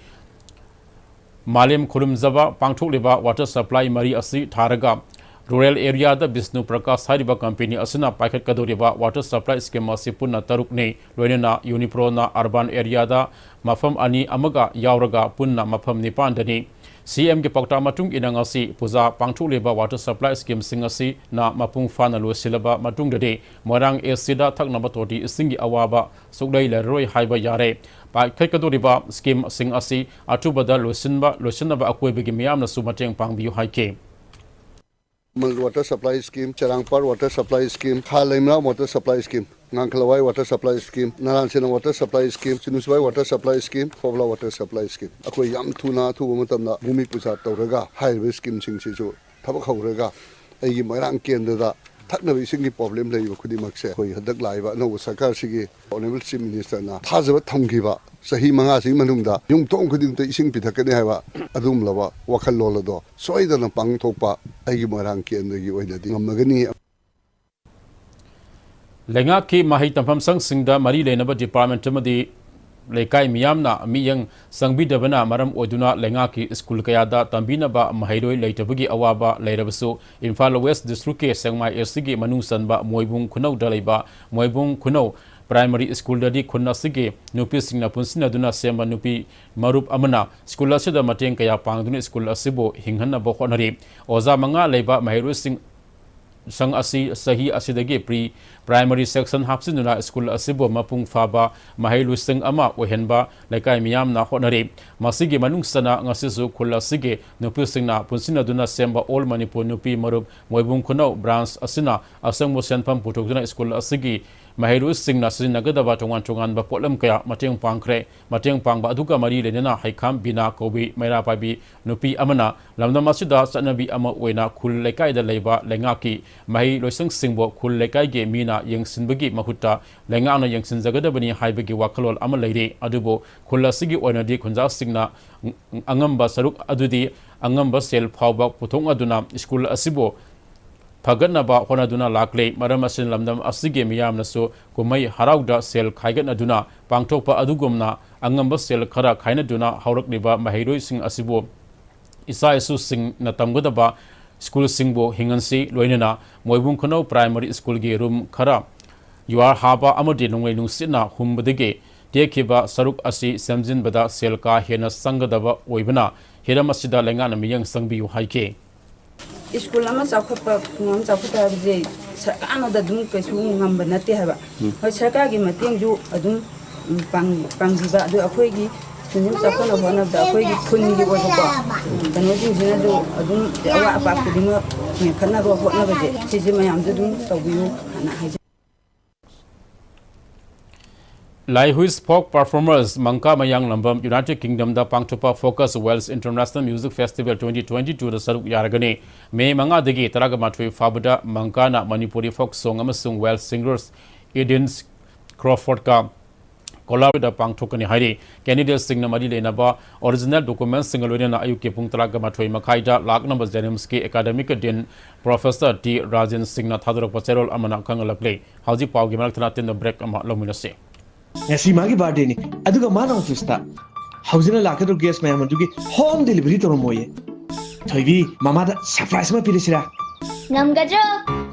ꯃꯥꯂꯦꯝ ꯈꯨꯔꯨꯝꯖꯕ ꯄꯥꯡꯊꯣꯛꯂꯤꯕ ꯋꯥꯇꯔ ꯁꯄ꯭ꯂꯥꯏ ꯃꯔꯤ ꯑꯁꯤ ꯊꯥꯔꯒ ꯔꯨꯔꯦꯜ ꯑꯦꯔꯤꯌꯥꯗ ꯕꯤꯁꯅꯨ ꯄ꯭ꯔꯀꯥꯁ ꯍꯥꯏꯔꯤꯕ ꯀꯝꯄꯦꯅꯤ ꯑꯁꯤꯅ ꯄꯥꯏꯈꯠꯀꯗꯧꯔꯤꯕ ꯋꯥꯇꯔ ꯁꯄ꯭ꯂꯥꯏ ꯁ꯭ꯀꯤꯝ ꯑꯁꯤ ꯄꯨꯟꯅ ꯇꯔꯨꯛꯅꯤ꯫ ꯂꯣꯏꯅꯅ ꯌꯨꯅꯤꯄ꯭ꯔꯣꯅ ꯑꯔꯕꯥꯟ ꯑꯦꯔꯤꯌꯥꯗ ꯃꯐꯝ ꯑꯅꯤ ꯑꯃꯒ ꯌꯥꯎꯔꯒ ꯄꯨꯟꯅ ꯃꯐꯝ ꯅꯤꯄꯥꯟꯗꯅꯤ꯫ ꯁꯤ ꯑꯦꯝꯒꯤ ꯄꯥꯎꯇꯥꯛ ꯃꯇꯨꯡ ꯏꯟꯅ ꯉꯁꯤ ꯄꯨꯖꯥ ꯄꯥꯡꯊꯣꯛꯂꯤꯕ ꯋꯥꯇꯔ ꯁꯄ꯭ꯂꯥꯏ ꯁ꯭ꯀꯤꯝꯁꯤꯡ ꯑꯁꯤꯅ ꯃꯄꯨꯡ ꯐꯥꯅ ꯂꯣꯏꯁꯤꯜꯂꯕ ꯃꯇꯨꯡꯗꯗꯤ ꯃꯣꯏꯔꯥꯡ ꯑꯦ ꯁꯤꯗ ꯊꯛꯅꯕ ꯇꯣꯇꯤ ꯏꯁꯤꯡꯒꯤ ꯑꯋꯥꯕ ꯁꯨꯛꯂꯩ ꯂꯩꯔꯔꯣꯏ ꯍꯥꯏꯕ ꯌꯥꯔꯦ꯫ ꯄꯥꯏꯈꯠꯀꯗꯧꯔꯤꯕ ꯁ꯭ꯀꯤꯝꯁꯤꯡ ꯑꯁꯤ ꯑꯊꯨꯕꯗ ꯂꯣꯏꯁꯤꯟꯕ, ꯂꯣꯏꯁꯤꯟꯅꯕ ꯑꯀꯣꯏꯕꯒꯤ ꯃꯤꯌꯥꯝꯅꯁꯨ ꯃꯇꯦꯡ ꯄꯥꯡꯕꯤꯌꯨ ꯍꯥꯏꯈꯤ꯫ Water Supply Scheme, Cherangpar Water Supply Scheme, Kha Leimra Water Supply Scheme, Ngangkhalawai Water Supply Scheme, Naranchina Water Supply Scheme, Chinusuwai Water Supply Scheme, Phobla Water Supply Scheme, ꯑꯩꯈꯣꯏ ꯌꯥꯝ ꯊꯨꯅ ꯑꯊꯨꯕ ꯃꯇꯝꯗ ꯚꯨꯃꯤ ꯄꯨꯖꯥ ꯇꯧꯔꯒ ꯍꯥꯏꯔꯤꯕ ꯁ꯭ꯀꯤꯝꯁꯤꯡꯁꯤꯁꯨ ꯊꯕꯛ ꯍꯧꯔꯒ ꯑꯩꯒꯤ ꯃꯣꯏꯔꯥꯡ ꯀꯦꯟꯗ꯭ꯔꯗ ꯊꯛꯅꯕ ꯏꯁꯤꯡꯒꯤ ꯄ꯭ꯔꯣꯕ꯭ꯂꯦꯝ ꯂꯩꯔꯤꯕ ꯈꯨꯗꯤꯡꯃꯛꯁꯦ ꯑꯩꯈꯣꯏ ꯍꯟꯗꯛ ꯂꯥꯛꯏꯕ ꯑꯅꯧꯕ ꯁꯔꯀꯥꯔꯁꯤꯒꯤ ꯑꯣꯅꯔꯦꯕꯜ ꯆꯤꯐ ꯃꯤꯅꯤꯁꯇꯔꯅ ꯊꯥꯖꯕ ꯊꯝꯈꯤꯕ ꯆꯍꯤ ꯃꯉꯥꯁꯤꯒꯤ ꯃꯅꯨꯡꯗ ꯌꯨꯝꯊꯣꯡ ꯈꯨꯗꯤꯡꯃꯛꯇ ꯏꯁꯤꯡ ꯄꯤꯊꯛꯀꯅꯤ ꯍꯥꯏꯕ ꯑꯗꯨꯒꯨꯝꯂꯕ ꯋꯥꯈꯜꯂꯣꯟ ꯑꯗꯣ ꯁꯣꯏꯗꯅ ꯄꯥꯡꯊꯣꯛꯄ ꯑꯩꯒꯤ ꯃꯣꯏꯔꯥꯡ ꯀꯦꯟꯗ꯭ꯔꯒꯤ ꯑꯣꯏꯅꯗꯤ ꯉꯝꯃꯒꯅꯤ꯫ ꯂꯩꯉꯥꯛꯀꯤ ꯃꯍꯩ ꯇꯝꯐꯝ ꯁꯪꯁꯤꯡꯗ ꯃꯔꯤ ꯂꯩꯅꯕ ꯗꯤꯄꯥꯔꯠꯃꯦꯟꯠ ꯑꯃꯗꯤ ꯂꯩꯀꯥꯏ ꯃꯤꯌꯥꯝꯅ ꯃꯤꯠꯌꯦꯡ ꯆꯪꯕꯤꯗꯕꯅ ꯃꯔꯝ ꯑꯣꯏꯗꯨꯅ ꯂꯩꯉꯥꯛꯀꯤ ꯁ꯭ꯀꯨꯜ ꯀꯌꯥꯗ ꯇꯝꯕꯤꯅꯕ ꯃꯍꯩꯔꯣꯏ ꯂꯩꯇꯕꯒꯤ ꯑꯋꯥꯕ ꯂꯩꯔꯕꯁꯨ, ꯏꯝꯐꯥꯜ ꯋꯦꯁ꯭ꯠ ꯗꯤꯁꯇ꯭ꯔꯤꯛꯀꯤ ꯁꯦꯛꯃꯥꯏ ꯑꯦꯁ ꯁꯤꯒꯤ ꯃꯅꯨꯡ ꯆꯟꯕ ꯃꯣꯏꯕꯨꯡ ꯈꯨꯅꯧꯗ ꯂꯩꯕ ꯃꯣꯏꯕꯨꯡ ꯈꯨꯅꯧ ꯄ꯭ꯔꯥꯏꯃꯥꯔꯤ ꯁ꯭ꯀꯨꯜꯗꯗꯤ ꯈꯨꯟ ꯑꯁꯤꯒꯤ ꯅꯨꯄꯤꯁꯤꯡꯅ ꯄꯨꯟꯁꯤꯟꯅꯗꯨꯅ ꯁꯦꯝꯕ ꯅꯨꯄꯤ ꯃꯔꯨꯞ ꯑꯃꯅ ꯁ꯭ꯀꯨꯜ ꯑꯁꯤꯗ ꯃꯇꯦꯡ ꯀꯌꯥ ꯄꯥꯡꯗꯨꯅ ꯁ꯭ꯀꯨꯜ ꯑꯁꯤꯕꯨ ꯍꯤꯡꯍꯟꯅꯕ ꯍꯣꯠꯅꯔꯤ꯫ ꯑꯣꯖꯥ ꯃꯉꯥ ꯂꯩꯕ ꯃꯍꯩꯔꯣꯏꯁꯤꯡ ꯁꯪ ꯑꯁꯤ ꯆꯍꯤ ꯑꯁꯤꯗꯒꯤ ꯄ꯭ꯔꯤ ꯄ꯭ꯔꯥꯏꯃꯥꯔꯤ ꯁꯦꯛꯁꯟ ꯍꯥꯞꯆꯤꯟꯗꯨꯅ ꯁ꯭ꯀꯨꯜ ꯑꯁꯤꯕꯨ ꯃꯄꯨꯡ ꯐꯥꯕ ꯃꯍꯩꯂꯣꯏꯁꯪ ꯑꯃ ꯑꯣꯏꯍꯟꯕ ꯂꯩꯀꯥꯏ ꯃꯤꯌꯥꯝꯅ ꯍꯣꯠꯅꯔꯤ꯫ ꯃꯁꯤꯒꯤ ꯃꯅꯨꯡ ꯆꯟꯅ ꯉꯁꯤꯁꯨ ꯈꯨꯜ ꯑꯁꯤꯒꯤ ꯅꯨꯄꯤꯁꯤꯡꯅ ꯄꯨꯟꯁꯤꯟꯅꯗꯨꯅ ꯁꯦꯝꯕ ꯑꯣꯜ ꯃꯅꯤꯄꯨꯔ ꯅꯨꯄꯤ ꯃꯔꯨꯞ ꯃꯣꯏꯕꯨꯡ ꯈꯨꯅꯧ ꯕ꯭ꯔꯥꯟꯆ ꯑꯁꯤꯅ ꯑꯆꯪꯕ ꯁꯦꯟꯐꯝ ꯄꯨꯊꯣꯛꯇꯨꯅ ꯁ꯭ꯀꯨꯜ ꯑꯁꯤꯒꯤ ꯃꯍꯩꯔꯣꯏꯁꯤꯡꯅ ꯁꯤꯖꯤꯟꯅꯒꯗꯕ ꯇꯣꯉꯥꯟ ꯇꯣꯉꯥꯟꯕ ꯄꯣꯠꯂꯝ ꯀꯌꯥ ꯃꯇꯦꯡ ꯄꯥꯡꯈ꯭ꯔꯦ꯫ ꯃꯇꯦꯡ ꯄꯥꯡꯕ ꯑꯗꯨꯒ ꯃꯔꯤ ꯂꯩꯅꯅ ꯍꯩꯈꯥꯝ ꯕꯤꯅꯥ ꯀꯧꯕꯤ ꯃꯩꯔꯥ ꯄꯥꯏꯕꯤ ꯅꯨꯄꯤ ꯑꯃꯅ ꯂꯝꯗꯝ ꯑꯁꯤꯗ ꯆꯠꯅꯕꯤ ꯑꯃ ꯑꯣꯏꯅ ꯈꯨꯜ ꯂꯩꯀꯥꯏꯗ ꯂꯩꯕ ꯂꯩꯉꯥꯛꯀꯤ ꯃꯍꯩ ꯂꯣꯏꯁꯪꯁꯤꯡꯕꯨ ꯈꯨꯜ ꯂꯩꯀꯥꯏꯒꯤ ꯃꯤꯅ ꯌꯦꯡꯁꯤꯟꯕꯒꯤ ꯃꯍꯨꯠꯇ ꯂꯩꯉꯥꯛꯅ ꯌꯦꯡꯁꯤꯟꯖꯒꯗꯕꯅꯤ ꯍꯥꯏꯕꯒꯤ ꯋꯥꯈꯜꯂꯣꯟ ꯑꯃ ꯂꯩꯔꯤ꯫ ꯑꯗꯨꯕꯨ ꯈꯨꯜ ꯑꯁꯤꯒꯤ ꯑꯣꯏꯅꯗꯤ ꯈꯨꯟꯖꯥꯁꯤꯡꯅ ꯑꯉꯝꯕ ꯁꯔꯨꯛ ꯑꯗꯨꯗꯤ ꯑꯉꯝꯕ ꯁꯦꯜ ꯐꯥꯎꯕ ꯄꯨꯊꯣꯛꯅꯗꯨꯅ ꯁ꯭ꯀꯨꯜ ꯑꯁꯤꯕꯨ ꯐꯒꯠꯅꯕ ꯍꯣꯠꯅꯗꯨꯅ ꯂꯥꯛꯂꯦ꯫ ꯃꯔꯝ ꯑꯁꯤꯅ ꯂꯝꯗꯝ ꯑꯁꯤꯒꯤ ꯃꯤꯌꯥꯝꯅꯁꯨ ꯀꯨꯝꯍꯩ ꯍꯔꯥꯎꯗ ꯁꯦꯜ ꯈꯥꯏꯒꯠꯅꯗꯨꯅ ꯄꯥꯡꯊꯣꯛꯄ ꯑꯗꯨꯒꯨꯝꯅ ꯑꯉꯝꯕ ꯁꯦꯜ ꯈꯔ ꯈꯥꯏꯅꯗꯨꯅ ꯍꯧꯔꯛꯂꯤꯕ ꯃꯍꯩꯔꯣꯏꯁꯤꯡ ꯑꯁꯤꯕꯨ ꯏꯆꯥ ꯏꯁꯨꯁꯤꯡꯅ ꯇꯝꯒꯗꯕ ꯁ꯭ꯀꯨꯜꯁꯤꯡꯕꯨ ꯍꯤꯡꯍꯟꯁꯤ꯫ ꯂꯣꯏꯅꯅ ꯃꯣꯏꯕꯨꯡ ꯈꯨꯅꯧ ꯄ꯭ꯔꯥꯏꯃꯥꯔꯤ ꯁ꯭ꯀꯨꯜꯒꯤ ꯔꯨꯝ ꯈꯔ ꯌꯨꯍꯥꯔ ꯍꯥꯕ ꯑꯃꯗꯤ ꯅꯣꯡꯂꯩ ꯅꯨꯡꯁꯤꯠꯅ ꯍꯨꯝꯕꯗꯒꯤ ꯇꯦꯛꯈꯤꯕ ꯁꯔꯨꯛ ꯑꯁꯤ ꯁꯦꯝꯖꯤꯟꯕꯗ ꯁꯦꯜ ꯀꯥ ꯍꯦꯟꯅ ꯆꯪꯒꯗꯕ ꯑꯣꯏꯕꯅ ꯍꯤꯔꯝ ꯑꯁꯤꯗ ꯂꯩꯉꯥꯛꯅ ꯃꯤꯠꯌꯦꯡ ꯆꯪꯕꯤꯌꯨ ꯍꯥꯏꯈꯤ꯫ ꯁ꯭ꯀꯨꯜ ꯑꯃ ꯆꯥꯎꯈꯠꯄ, ꯈꯨꯡꯒꯪ ꯑꯃ ꯆꯥꯎꯈꯠꯄ ꯍꯥꯏꯕꯁꯦ ꯁꯔꯀꯥꯔꯅꯗ ꯑꯗꯨꯝ ꯀꯩꯁꯨ ꯉꯝꯕ ꯅꯠꯇꯦ ꯍꯥꯏꯕ꯫ ꯍꯣꯏ, ꯁꯔꯀꯥꯔꯒꯤ ꯃꯇꯦꯡꯁꯨ ꯑꯗꯨꯝ, ꯎꯝ, ꯄꯥꯡ-, ꯄꯥꯡꯕꯤꯕ, ꯑꯗꯨ ꯑꯩꯈꯣꯏꯒꯤ ꯁꯤꯟꯐꯝ ꯆꯥꯎꯈꯠꯅꯕ ꯍꯣꯠꯅꯕꯗ ꯑꯩꯈꯣꯏꯒꯤ ꯈꯨꯟꯒꯤ ꯑꯣꯏꯕꯀꯣ ꯀꯩꯅꯣꯁꯤꯡꯁꯤꯅꯁꯨ ꯑꯗꯨꯝ ꯑꯋꯥꯠ ꯑꯄꯥ ꯈꯨꯗꯤꯡꯃꯛ ꯃꯦꯟꯈꯠꯅꯕ ꯍꯣꯠꯅꯕꯁꯦ ꯁꯤꯁꯦ ꯃꯌꯥꯝꯁꯨ ꯑꯗꯨꯝ ꯇꯧꯕꯤꯌꯨ ꯍꯥꯏꯅ ꯍꯥꯏꯖꯩ꯫ ꯂꯥꯏꯍꯨꯏꯁ ꯐꯣꯛ ꯄꯔꯐꯣꯔꯃꯔꯁ ꯃꯪꯀꯥ ꯃꯌꯥꯡꯂꯝꯕꯝ ꯌꯨꯅꯥꯏꯇꯦꯗ ꯀꯤꯡꯗꯝꯗ ꯄꯥꯡꯊꯣꯛꯄ focus Welsh international music festival twenty twenty ꯇꯨꯗ ꯁꯔꯨꯛ ꯌꯥꯔꯒꯅꯤ꯫ ꯃꯦ ꯃꯉꯥꯗꯒꯤ ꯇꯔꯥꯒ ꯃꯥꯊꯣꯏ ꯐꯥꯎꯕꯗ ꯃꯪꯀꯥꯅ ꯃꯅꯤꯄꯨꯔꯤ ꯐꯣꯛ ꯁꯣꯡ ꯑꯃꯁꯨꯡ ꯋꯦꯜꯁ ꯁꯤꯡꯒꯔꯁ ꯏꯗꯤꯟꯁ ꯀ꯭ꯔꯣꯐꯣꯔꯗꯀ ꯀꯣꯂꯥꯕꯣꯔꯦꯠꯇ ꯄꯥꯡꯊꯣꯛꯀꯅꯤ ꯍꯥꯏꯔꯤ꯫ ꯀꯦꯟꯗꯤꯗꯦꯠꯁꯤꯡꯅ ꯃꯔꯤ ꯂꯩꯅꯕ ꯑꯣꯔꯤꯖꯤꯅꯦꯜ ꯗꯣꯀꯨꯃꯦꯟꯁꯤꯡꯒ ꯂꯣꯏꯅꯅ ꯑꯌꯨꯛꯀꯤ ꯄꯨꯡ ꯇꯔꯥꯒ ꯃꯥꯊꯣꯏ ꯃꯈꯥꯏꯗ ꯂꯥꯛꯅꯕ ꯖꯦꯅꯤꯝꯁꯀꯤ ꯑꯦꯀꯥꯗꯦꯃꯤꯛ ꯗꯤꯟ ꯄ꯭ꯔꯣꯐꯦꯁꯔ ꯇꯤ ꯔꯥꯖꯦꯟ ꯁꯤꯡꯅ ꯊꯥꯗꯣꯔꯛꯄ ꯆꯦꯔꯣꯜ ꯑꯃꯅ ꯈꯪꯍꯜꯂꯛꯂꯦ꯫ ꯍꯧꯖꯤꯛ ꯄꯥꯎꯒꯤ ꯃꯔꯛ ꯊꯠꯅ ꯑꯇꯦꯟꯕ ꯕ꯭ꯔꯦꯛ ꯑꯃ ꯂꯧꯃꯤꯟꯅꯁꯤ꯫ ꯉꯁꯤ ꯃꯥꯒꯤ ꯕꯥꯔꯗꯦꯅꯤ, ꯑꯗꯨꯒ ꯃꯥꯅ ꯑꯣꯐꯤꯁꯇ ꯍꯧꯖꯤꯛꯅ ꯂꯥꯛꯀꯗꯧꯔꯤꯕ ꯒꯦꯁ ꯃꯌꯥꯝ ꯑꯗꯨꯒꯤ ꯍꯣꯝ ꯗꯦꯂꯤꯚꯔꯤ ꯇꯧꯔꯝꯃꯣꯏꯌꯦ꯫ ꯊꯣꯏꯕꯤ, ꯃꯃꯥꯗ ꯁꯔꯄ꯭ꯔꯥꯏꯖ ꯑꯃ ꯄꯤꯔꯁꯤꯔꯥ? ꯉꯝꯒꯗ꯭ꯔꯣ?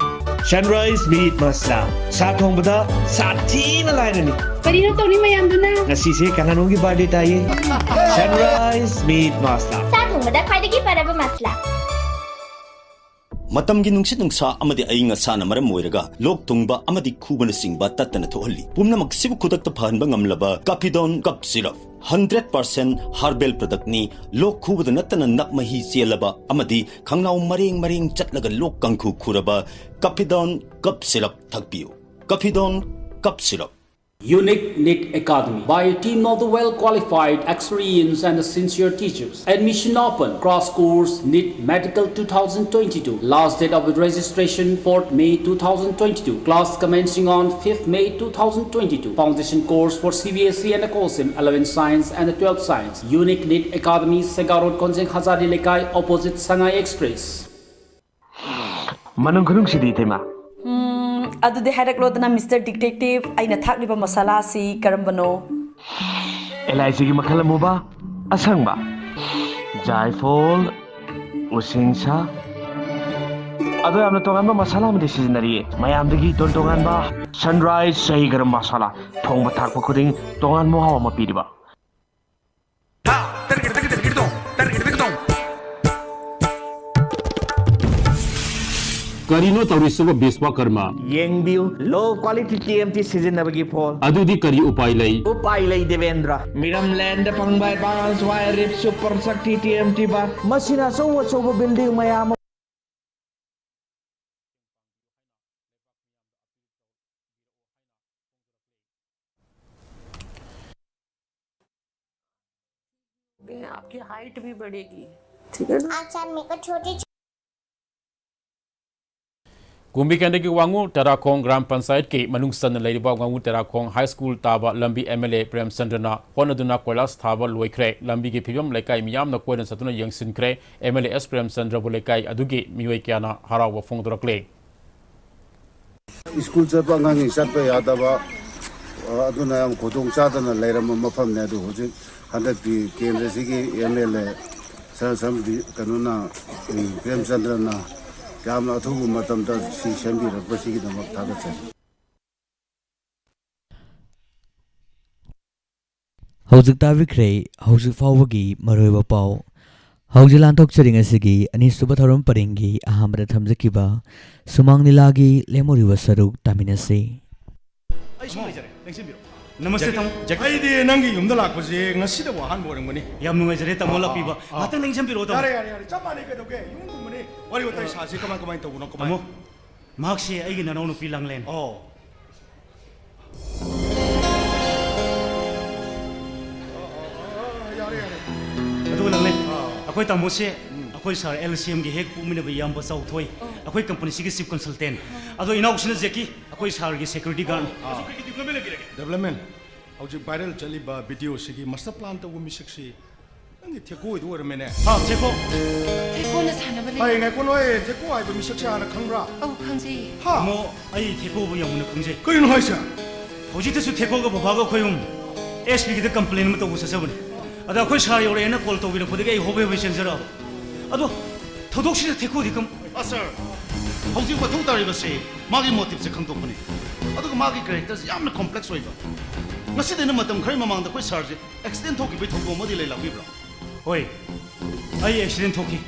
ꯁꯟꯔꯥꯏꯁ ꯃꯤꯠ ꯃꯁꯂꯥ, ꯁꯥ ꯊꯣꯡꯕꯗ ꯁꯥꯊꯤꯅ ꯂꯥꯏꯔꯅꯤ꯫ ꯀꯔꯤꯅꯣ ꯇꯧꯔꯤ ꯃꯌꯥꯝꯗꯨꯅ? ꯉꯁꯤꯁꯦ ꯀꯅꯥꯅꯣꯝꯒꯤ ꯕꯥꯔꯗꯦ ꯇꯥꯏꯌꯦ꯫ ꯁꯟꯔꯥꯏꯁ ꯃꯤꯠ ꯃꯁꯂꯥ꯫ ꯁꯥ ꯊꯣꯡꯕꯗ ꯈ꯭ꯋꯥꯏꯗꯒꯤ ꯐꯔꯕ ꯃꯁꯂꯥ꯫ ꯃꯇꯝꯒꯤ ꯅꯨꯡꯁꯤꯠ ꯅꯨꯡꯁꯥ ꯑꯃꯗꯤ ꯑꯏꯪ ꯑꯁꯥꯅ ꯃꯔꯝ ꯑꯣꯏꯔꯒ ꯂꯣꯛ ꯊꯨꯡꯕ ꯑꯃꯗꯤ ꯈꯨꯕꯅꯆꯤꯡꯕ ꯇꯠꯇꯅ ꯊꯣꯛꯍꯜꯂꯤ꯫ ꯄꯨꯝꯅꯃꯛꯁꯤꯕꯨ ꯈꯨꯗꯛꯇ ꯐꯍꯟꯕ ꯉꯝꯂꯕ Kafidon cough syrup. Hundred percent herbal ꯄ꯭ꯔꯗꯛꯅꯤ꯫ ꯂꯣꯛ ꯈꯨꯕꯗ ꯅꯠꯇꯅ ꯅꯞ ꯃꯍꯤ ꯆꯦꯜꯂꯕ ꯑꯃꯗꯤ ꯈꯪꯅꯥꯎ ꯃꯔꯦꯡ ꯃꯔꯦꯡ ꯆꯠꯂꯒ ꯂꯣꯛ ꯀꯥꯡꯈꯨ ꯈꯨꯔꯕ ꯀꯥꯐꯤꯗꯣꯟ ꯀꯞ ꯁꯤꯔꯞ ꯊꯛꯄꯤꯌꯨ꯫ Kafidon cough syrup. Unique NEET Academy, by a team of the well-qualified, experienced and sincere teachers. Admission open. Crash course NEET Medical two thousand twenty-two. Last date of registration, fourth May two thousand twenty-two. Class commencing on fifth May two thousand twenty-two. Foundation course for C B S E and COSEM, eleven Science and twelve Science. Unique NEET Academy, Sega Road, Konjeng Hazari Lekai, opposite Sangai Express. ꯃꯅꯨꯡ ꯈꯨꯅꯨꯡꯁꯤꯗꯤ ꯏꯇꯩꯃ꯫ ꯎꯝ, ꯑꯗꯨꯗꯤ ꯍꯥꯏꯔꯛꯂꯣꯗꯅ, mister detective, ꯑꯩꯅ ꯊꯥꯛꯂꯤꯕ ꯃꯁꯥꯂꯥ ꯑꯁꯤ ꯀꯔꯝꯕꯅꯣ? ꯑꯦꯂꯥꯏꯆꯤꯒꯤ ꯃꯈꯜ ꯑꯃꯨꯕ, ꯑꯁꯪꯕ, ꯖꯥꯏꯐꯣꯜ, ꯎꯁꯤꯡꯁꯥ꯫ ꯑꯗꯣ ꯌꯥꯝꯅ ꯇꯣꯉꯥꯟꯕ ꯃꯁꯥꯂꯥ ꯑꯃꯗꯤ ꯁꯤꯖꯤꯟꯅꯔꯤꯌꯦ꯫ ꯃꯌꯥꯝꯗꯒꯤ ꯇꯣꯟ ꯇꯣꯉꯥꯟꯕ ꯁꯟꯔꯥꯏꯁ ꯁꯍꯤ ꯒꯔꯝ ꯃꯁꯥꯂꯥ꯫ ꯊꯣꯡꯕ ꯊꯥꯛꯄ ꯈꯨꯗꯤꯡ ꯇꯣꯉꯥꯟꯕ ꯃꯍꯥꯎ ꯑꯃ ꯄꯤꯔꯤꯕ꯫ ꯀꯔꯤꯅꯣ ꯇꯧꯔꯤꯁꯤꯕꯣ ꯕꯤꯁ꯭ꯋꯥꯀꯔꯃ? ꯌꯦꯡꯕꯤꯌꯨ, low quality T M T ꯁꯤꯖꯤꯟꯅꯕꯒꯤ ꯐꯣꯜ꯫ ꯑꯗꯨꯗꯤ ꯀꯔꯤ ꯎꯄꯥꯏ ꯂꯩ? ꯎꯄꯥꯏ ꯂꯩ ꯗꯦꯕꯦꯟꯗ꯭ꯔ꯫ ꯃꯤꯔꯝ ꯂꯦꯟꯗ ꯐꯪꯕ advanced wire rip super shakti T M T bar꯫ ꯃꯁꯤꯅ ꯑꯆꯧ ꯑꯆꯧꯕ building ꯃꯌꯥꯝ ꯑꯃ आपकी हाइट भी बढ़ेगी, ठीक है ना? अच्छा, मेरे को छोटे ꯀꯨꯝꯕꯤ ꯀꯦꯟꯗ꯭ꯔꯒꯤ ꯋꯥꯉꯨ ꯇꯦꯔꯥꯈꯣꯡ ꯒ꯭ꯔꯥꯝ ꯄꯟꯆꯥꯌꯠꯀꯤ ꯃꯅꯨꯡ ꯆꯟꯅ ꯂꯩꯔꯤꯕ ꯋꯥꯉꯨ ꯇꯦꯔꯥꯈꯣꯡ ꯍꯥꯏ ꯁ꯭ꯀꯨꯜ ꯇꯥꯕ ꯂꯝꯕꯤ ꯑꯦꯝ ꯑꯦꯜ ꯑꯦ ꯄ꯭ꯔꯦꯝꯆꯟꯗ꯭ꯔꯅ ꯍꯣꯠꯅꯗꯨꯅ ꯀꯣꯏꯂꯥꯁ ꯊꯥꯕ ꯂꯣꯏꯈ꯭ꯔꯦ꯫ ꯂꯝꯕꯤꯒꯤ ꯐꯤꯕꯝ ꯂꯩꯀꯥꯏ ꯃꯤꯌꯥꯝꯅ ꯀꯣꯏꯅ ꯆꯠꯇꯨꯅ ꯌꯦꯡꯁꯤꯟꯈ꯭ꯔꯦ꯫ ꯑꯦꯝ ꯑꯦꯜ ꯑꯦ ꯑꯦꯁ ꯄ꯭ꯔꯦꯝꯆꯟꯗ꯭ꯔꯕꯨ ꯂꯩꯀꯥꯏ ꯑꯗꯨꯒꯤ ꯃꯤꯑꯣꯏ ꯀꯌꯥꯅ ꯍꯔꯥꯎꯕ ꯐꯣꯡꯗꯣꯔꯛꯂꯦ꯫ ꯁ꯭ꯀꯨꯜ ꯆꯠꯄ ꯑꯉꯥꯡꯁꯤꯡ ꯆꯠꯄ ꯌꯥꯗꯕ, ꯑꯗꯨꯅ ꯌꯥꯝ ꯈꯨꯗꯣꯡ ꯆꯥꯗꯅ ꯂꯩꯔꯝꯕ ꯃꯐꯝꯅꯦ꯫ ꯑꯗꯨ ꯍꯧꯖꯤꯛ ꯍꯟꯗꯛꯀꯤ ꯀꯦꯟꯗ꯭ꯔꯁꯤꯒꯤ ꯑꯦꯝ ꯑꯦꯜ ꯑꯦ ꯁꯔ ꯁꯝ ꯀꯩꯅꯣꯅ, ꯎꯝ, ꯄ꯭ꯔꯦꯝꯆꯟꯗ꯭ꯔꯅ ꯌꯥꯝꯅ ꯑꯊꯨꯕ ꯃꯇꯝꯗ ꯁꯤ ꯁꯦꯝꯕꯤꯔꯛꯄꯁꯤꯒꯤꯗꯃꯛ ꯊꯥꯒꯠꯆꯔꯤ꯫ ꯍꯧꯖꯤꯛ ꯇꯥꯕꯤꯈ꯭ꯔꯦ ꯍꯧꯖꯤꯛ ꯐꯥꯎꯕꯒꯤ ꯃꯔꯨꯑꯣꯏꯕ ꯄꯥꯎ꯫ ꯍꯧꯖꯤꯛ ꯂꯥꯟꯊꯣꯛꯆꯔꯤ ꯉꯁꯤꯒꯤ ꯑꯅꯤꯁꯨꯕ ꯊꯧꯔꯝ ꯄꯔꯦꯡꯒꯤ ꯑꯍꯥꯟꯕꯗ ꯊꯝꯖꯈꯤꯕ ꯁꯨꯃꯥꯡ ꯂꯤꯂꯥꯒꯤ ꯂꯦꯝꯍꯧꯔꯤꯕ ꯁꯔꯨꯛ ꯇꯥꯃꯤꯟꯅꯁꯤ꯫ ꯑꯩ ꯁꯨꯝ ꯂꯩꯖꯔꯦ, ꯂꯦꯡꯁꯤꯟꯕꯤꯔꯣ꯫ ꯅꯃꯁꯇꯦ, ꯇꯥꯃꯣ꯫ ꯖꯦꯛ-, ꯑꯩꯗꯤ ꯅꯪꯒꯤ ꯌꯨꯝꯗ ꯂꯥꯛꯄꯁꯦ ꯉꯁꯤꯗꯕꯨ ꯑꯍꯥꯟꯕ ꯑꯣꯏꯔꯝꯒꯅꯤ꯫ ꯌꯥꯝ ꯅꯨꯡꯉꯥꯏꯖꯔꯦ, ꯇꯥꯃꯣ, ꯑꯥ, ꯂꯥꯛꯄꯤꯕ꯫ ꯑꯥ, ꯑꯥ꯫ ꯉꯥꯛꯇꯪ ꯂꯦꯡꯁꯤꯟꯕꯤꯔꯛꯑꯣ, ꯇꯥꯃꯣ꯫ ꯌꯥꯔꯦ, ꯌꯥꯔꯦ, ꯌꯥꯔꯦ, ꯆꯞ ꯃꯥꯟꯅꯩ, ꯀꯩꯗꯧꯒꯦ? ꯌꯨꯝꯒꯨꯝꯕꯅꯤ꯫ ꯋꯥꯔꯤ ꯋꯥꯇꯥꯏ ꯁꯥꯁꯤ, ꯀꯃꯥꯏ, ꯀꯃꯥꯏ ꯇꯧꯕꯅꯣ, ꯀꯃꯥꯏ? ꯇꯥꯃꯣ, ꯃꯍꯥꯛꯁꯦ ꯑꯩꯒꯤ ꯅꯅꯥꯎꯅꯨꯄꯤ ꯂꯥꯡꯂꯦꯟ꯫ ꯑꯣ꯫ ꯑꯣ, ꯑꯣ, ꯑꯣ, ꯑꯣ, ꯌꯥꯔꯦ, ꯌꯥꯔꯦ꯫ ꯑꯗꯨꯒ ꯂꯥꯡꯂꯦꯟ, ꯑꯥ꯫ ꯑꯩꯈꯣꯏ ꯇꯥꯃꯣꯁꯦ, ꯎꯝ꯫ ꯑꯩꯈꯣꯏ ꯁꯥꯔ ꯑꯦꯜ ꯁꯤ ꯑꯦꯝꯒꯤ ꯍꯦꯛ ꯄꯣꯛꯃꯤꯟꯅꯕ ꯏꯌꯥꯝꯕ ꯆꯥꯎꯊꯣꯏ, ꯑꯣ꯫ ꯑꯩꯈꯣꯏ ꯀꯝꯄꯅꯤꯁꯤꯒꯤ ꯆꯤꯐ ꯀꯟꯁꯜꯇꯦꯟ꯫ ꯑꯣ꯫ ꯑꯗꯣ ꯏꯅꯥꯎꯁꯤꯅ ꯖꯦꯀꯤ, ꯑꯩꯈꯣꯏ ꯁꯥꯔꯒꯤ ꯁꯦꯀ꯭ꯌꯨꯔꯤꯇꯤ ꯒꯥꯔꯗ꯫ ꯑꯥ꯫ ꯀꯔꯤ ꯗꯤꯕ꯭ꯂꯞꯃꯦꯟ ꯂꯩꯕꯤꯔꯒꯦ? ꯗꯤꯕ꯭ꯂꯞꯃꯦꯟ, ꯍꯧꯖꯤꯛ ꯚꯥꯏꯔꯦꯜ ꯆꯠꯂꯤꯕ ꯚꯤꯗꯤꯑꯣꯁꯤꯒꯤ ꯃꯥꯁꯇꯔ ꯄ꯭ꯂꯥꯟ ꯇꯧꯕ ꯃꯤꯁꯛꯁꯤ ꯅꯪꯒꯤ ꯊꯦꯛꯀꯣ ꯑꯣꯏꯗꯣ ꯑꯣꯏꯔꯝꯃꯦꯅꯦ꯫ ꯍꯥ, ꯊꯦꯛꯀꯣ? ꯊꯦꯛꯀꯣꯅ ꯁꯥꯟꯅꯕꯅꯦ꯫ ꯍꯥꯏ, ꯉꯥꯏꯈꯣ, ꯅꯣꯏ ꯊꯦꯛꯀꯣ ꯍꯥꯏꯕ ꯃꯤꯁꯛꯁꯦ ꯍꯥꯟꯅ ꯈꯪꯕ꯭ꯔꯥ? ꯑꯧ, ꯈꯪꯖꯩꯌꯦ꯫ ꯍꯥ? ꯇꯥꯃꯣ, ꯑꯩ ꯊꯦꯛꯀꯣꯕꯨ ꯌꯥꯝ ꯃꯨꯟꯅ ꯈꯪꯖꯩ꯫ ꯀꯔꯤꯅꯣ ꯍꯥꯏꯁꯦ? ꯍꯧꯖꯤꯛꯇꯁꯨ ꯊꯦꯛꯀꯣꯒ ꯕꯕꯥꯒ ꯑꯩꯈꯣꯏ ꯑꯍꯨꯝ ꯑꯦꯁ ꯄꯤꯒꯤꯗ ꯀꯝꯄ꯭ꯂꯦꯟ ꯑꯃ ꯇꯧꯕ ꯆꯠꯆꯕꯅꯦ꯫ ꯑꯗ ꯑꯩꯈꯣꯏ ꯁꯥꯔ ꯌꯧꯔꯛꯑꯦꯅ ꯀꯣꯜ ꯇꯧꯕꯤꯔꯛꯄꯗꯒꯤ ꯑꯩ ꯍꯣꯕꯦ ꯍꯣꯕꯦ ꯆꯦꯟꯖꯔꯛꯑꯕ꯫ ꯑꯗꯣ ꯊꯧꯗꯣꯛꯁꯤꯗ ꯊꯦꯛꯀꯣꯗꯤ ꯀꯝ- ꯑ, ꯁꯥꯔ, ꯍꯧꯖꯤꯛ ꯃꯊꯧ ꯇꯥꯔꯤꯕꯁꯤ ꯃꯥꯒꯤ ꯃꯣꯇꯤꯞꯁꯦ ꯈꯪꯗꯣꯛꯄꯅꯤ꯫ ꯑꯗꯨꯒ ꯃꯥꯒꯤ ꯀꯦꯔꯦꯛꯇꯔꯁꯤ ꯌꯥꯝꯅ ꯀꯣꯝꯄ꯭ꯂꯦꯛꯁ ꯑꯣꯏꯕ꯫ ꯉꯁꯤꯗꯩꯅ ꯃꯇꯝ ꯈꯔꯒꯤ ꯃꯃꯥꯡꯗ ꯑꯩꯈꯣꯏ ꯁꯥꯔꯁꯦ ꯑꯦꯛꯁꯤꯗꯦꯟ ꯊꯣꯛꯈꯤꯕꯒꯤ ꯊꯧꯗꯣꯛ ꯑꯃꯗꯤ ꯂꯩ, ꯂꯥꯛꯄꯤꯕ꯭ꯔꯥ? ꯍꯣꯏ, ꯑꯩ ꯑꯦꯛꯁꯤꯗꯦꯟ ꯊꯣꯛꯈꯤ꯫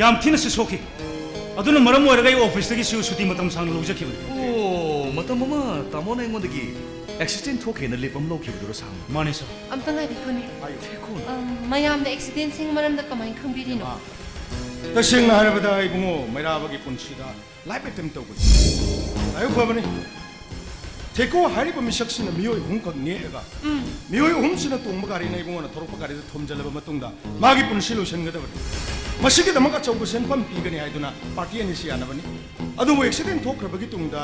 ꯌꯥꯝ ꯊꯤꯅꯁꯨ ꯁꯣꯛꯈꯤ꯫ ꯑꯗꯨꯅ ꯃꯔꯝ ꯑꯣꯏꯔꯒ ꯑꯩ ꯑꯣꯐꯤꯁꯇꯒꯤꯁꯨ ꯁꯨꯇꯤ ꯃꯇꯝ ꯁꯥꯡꯅ ꯂꯧꯖꯈꯤꯕꯅꯤ꯫ ꯑꯣ, ꯃꯇꯝ ꯑꯃ ꯇꯥꯃꯣꯅ ꯑꯩꯉꯣꯟꯗꯒꯤ ꯑꯦꯛꯁꯤꯗꯦꯟ ꯊꯣꯛꯈ꯭ꯔꯦꯅ ꯂꯤꯞ ꯑꯃ ꯂꯧꯈꯤꯕꯗꯨꯔꯣ, ꯁꯥꯡꯅ? ꯃꯥꯅꯦ, ꯁꯥꯔ꯫ ꯑꯝꯇ ꯉꯥꯏꯕꯤꯈꯣꯅꯦ꯫ ꯑꯝ, ꯃꯌꯥꯝꯅ ꯑꯦꯛꯁꯤꯗꯦꯟꯁꯤꯡ ꯃꯔꯝꯗ ꯀꯃꯥꯏꯅ ꯈꯪꯕꯤꯔꯤꯅꯣ? ꯇꯁꯦꯡꯅ ꯍꯥꯏꯔꯕꯗ, ꯏꯕꯨꯡꯉꯣ, ꯃꯩꯔꯥꯕꯒꯤ ꯄꯨꯟꯁꯤꯗ ꯂꯥꯏꯐ ꯑꯦꯇꯦꯝ ꯇꯧꯕꯅꯤ꯫ ꯂꯥꯏꯕꯛ ꯐꯕꯅꯤ꯫ ꯊꯦꯀꯣ ꯍꯥꯏꯔꯤꯕ ꯃꯤꯁꯛꯁꯤꯅ ꯃꯤꯑꯣꯏ ꯑꯍꯨꯝꯈꯛ ꯅꯦꯛꯑꯒ, ꯎꯝ꯫ ꯃꯤꯑꯣꯏ ꯑꯍꯨꯝꯁꯤꯅ ꯇꯣꯡꯕ ꯒꯥꯔꯤꯅ ꯏꯕꯨꯡꯉꯣꯅ ꯊꯧꯔꯛꯄ ꯒꯥꯔꯤꯗ ꯊꯣꯝꯖꯤꯜꯂꯕ ꯃꯇꯨꯡꯗ, ꯃꯥꯒꯤ ꯄꯨꯟꯁꯤ ꯂꯣꯏꯁꯤꯟꯒꯗꯕꯅꯤ꯫ ꯃꯁꯤꯒꯤꯗꯃꯛ ꯑꯆꯧꯕ ꯁꯦꯟꯐꯝ ꯄꯤꯒꯅꯤ ꯍꯥꯏꯗꯨꯅ ꯄꯥꯔꯇꯤ ꯑꯅꯤꯁꯤ ꯌꯥꯅꯕꯅꯤ꯫ ꯑꯗꯨꯕꯨ ꯑꯦꯛꯁꯤꯗꯦꯟ ꯊꯣꯛꯈ꯭ꯔꯕꯒꯤ ꯇꯨꯡꯗ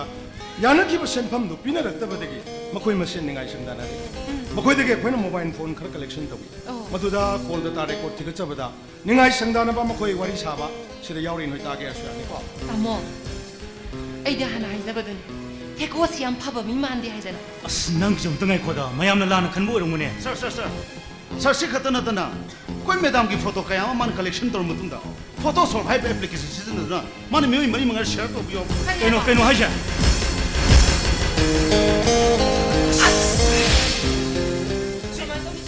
ꯌꯥꯅꯈꯤꯕ ꯁꯦꯟꯐꯝꯗꯨ ꯄꯤꯅꯔꯛꯇꯕꯗꯒꯤ ꯃꯈꯣꯏ ꯃꯁꯦꯟ ꯅꯤꯡꯉꯥꯏ ꯁꯪꯗꯥꯅꯔꯦ꯫ ꯎꯝ꯫ ꯃꯈꯣꯏꯗꯒꯤ ꯑꯩꯈꯣꯏꯅ ꯃꯣꯕꯥꯏꯜ ꯐꯣꯟ ꯈꯔ ꯀꯂꯦꯛꯁꯟ ꯇꯧꯏ꯫ ꯑꯣ꯫ ꯃꯗꯨꯗ ꯀꯣꯜ ꯗꯇꯥ ꯔꯦꯀꯣꯔꯗ ꯊꯤꯒꯠꯆꯕꯗ, ꯅꯤꯡꯉꯥꯏ ꯁꯪꯗꯥꯅꯕ ꯃꯈꯣꯏ ꯋꯥꯔꯤ ꯁꯥꯕ ꯁꯤꯗ ꯌꯥꯎꯔꯤ, ꯅꯣꯏ ꯇꯥꯒꯦ ꯍꯥꯏꯔꯁꯨ ꯌꯥꯅꯤꯀꯣ꯫ ꯇꯥꯃꯣ, ꯑꯩꯗꯤ ꯍꯥꯟꯅ ꯍꯥꯏꯖꯕꯗꯨꯅꯤ, ꯊꯦꯀꯣꯁꯤ ꯌꯥꯝ ꯐꯕ ꯃꯤ ꯃꯥꯟꯗꯦ ꯍꯥꯏꯗꯅ꯫ ꯑꯁ, ꯅꯪꯒꯤꯁꯨ ꯑꯝꯇ ꯉꯥꯏꯈꯣꯗ, ꯃꯌꯥꯝꯅ ꯂꯥꯟꯅ ꯈꯟꯕ ꯑꯣꯏꯔꯝꯒꯅꯦ꯫ ꯁꯥꯔ, ꯁꯥꯔ, ꯁꯥꯔ, ꯁꯥꯔ, ꯁꯤ ꯈꯛꯇ ꯅꯠꯇꯅ ꯑꯩꯈꯣꯏ ꯃꯦꯗꯥꯝꯒꯤ ꯐꯣꯇꯣ ꯀꯌꯥ ꯑꯃ ꯃꯥꯅ ꯀꯂꯦꯛꯁꯟ ꯇꯧꯔꯕ ꯃꯇꯨꯡꯗ, ꯐꯣꯇꯣꯁꯣꯞ ꯍꯥꯏꯕ ꯑꯦꯄ꯭ꯂꯤꯀꯦꯁꯟ ꯁꯤꯖꯤꯟꯅꯗꯨꯅ ꯃꯥꯅ ꯃꯤꯑꯣꯏ ꯃꯔꯤ ꯃꯉꯥ ꯁꯤꯌꯔ ꯇꯧꯕ ꯌꯥꯎꯕ꯫ ꯀꯩꯅꯣ, ꯀꯩꯅꯣ ꯍꯥꯏꯁꯦ?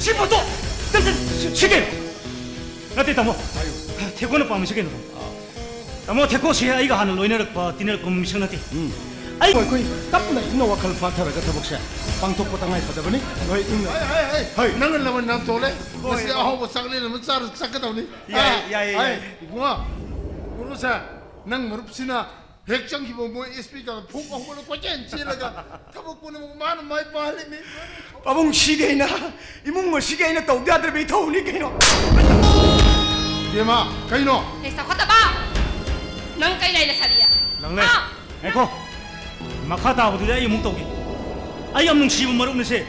ꯁꯤ ꯐꯣꯇꯣ! ꯆꯠ, ꯆꯠ, ꯁꯤ, ꯁꯤ ꯀꯩꯅꯣ? ꯅꯠꯇꯦ, ꯇꯥꯃꯣ꯫ ꯊꯦꯀꯣꯅ ꯄꯥꯝꯃꯤꯁꯤ ꯀꯩꯅꯣ? ꯇꯥꯃꯣ, ꯊꯦꯀꯣꯁꯤ ꯑꯩꯒ ꯍꯥꯟꯅ ꯂꯣꯏꯅꯔꯛꯄ, ꯇꯤꯟꯅꯔꯛꯄ ꯃꯤꯁꯛ ꯅꯠꯇꯦ꯫ ꯎꯝ꯫ ꯑꯩ ꯑꯩꯈꯣꯏ ꯇꯞꯅ ꯏꯪꯅ ꯋꯥꯈꯜ ꯐꯥꯊꯔꯒ ꯊꯕꯛꯁꯦ ꯄꯥꯡꯊꯣꯛꯄ ꯇꯉꯥꯏ ꯐꯗꯕꯅꯤ꯫ ꯅꯣꯏ ꯏꯪꯅ ꯍꯩ, ꯍꯩ, ꯍꯩ, ꯍꯩ꯫ ꯅꯪꯅ ꯂꯃꯟ ꯌꯥꯝ ꯇꯣꯜꯂꯦ꯫ ꯍꯣꯏ꯫ ꯉꯁꯤ ꯑꯍꯥꯎꯕ ꯆꯥꯛꯂꯦꯟ ꯑꯃ ꯆꯥꯔ ꯆꯠꯀꯗꯕꯅꯤ꯫ ꯌꯥꯏ, ꯑꯥ, ꯌꯥꯏ, ꯍꯩ, ꯌꯥꯏ꯫ ꯏꯕꯨꯡꯉꯣ, ꯒꯨꯔꯨꯁꯦ, ꯅꯪ ꯃꯔꯨꯞꯁꯤꯅ ꯍꯦꯛ ꯆꯪꯈꯤꯕ ꯃꯣꯏ ꯑꯦꯁ ꯄꯤ ꯀꯥꯡ ꯐꯨꯛ ꯍꯧꯒꯠꯂ ꯀꯣꯏꯆꯦꯟ ꯆꯦꯜꯂꯒ ꯊꯕꯛ ꯄꯨꯝꯅꯃꯛ ꯃꯥꯅ ꯃꯥꯏ ꯄꯥꯛꯍꯜꯂꯤꯃꯤ꯫ ꯄꯥꯕꯨꯡ ꯁꯤꯗꯤ ꯑꯩꯅ, ꯏꯃꯨꯡ ꯑꯁꯤꯒꯤ ꯑꯩꯅ ꯇꯧꯗ ꯌꯥꯗ꯭ꯔꯕ ꯏꯊꯧꯅꯤ ꯀꯩꯅꯣ꯫ ꯕꯦꯝꯃ, ꯀꯩꯅꯣ? ꯍꯦ, ꯆꯥꯎꯈꯠꯇꯕ! ꯅꯪ ꯀꯩ ꯂꯩꯅ ꯁꯥꯔꯤꯌꯦ? ꯂꯪꯂꯩ, ꯍꯥ? ꯉꯥꯏꯈꯣ꯫ ꯃꯈꯥ ꯇꯥꯕꯗꯨꯗꯤ ꯑꯩ ꯑꯃꯨꯛ ꯇꯧꯒꯦ꯫ ꯑꯩ ꯌꯥꯝ ꯅꯨꯡꯁꯤꯕ ꯃꯔꯨꯞꯅꯤꯁꯦ꯫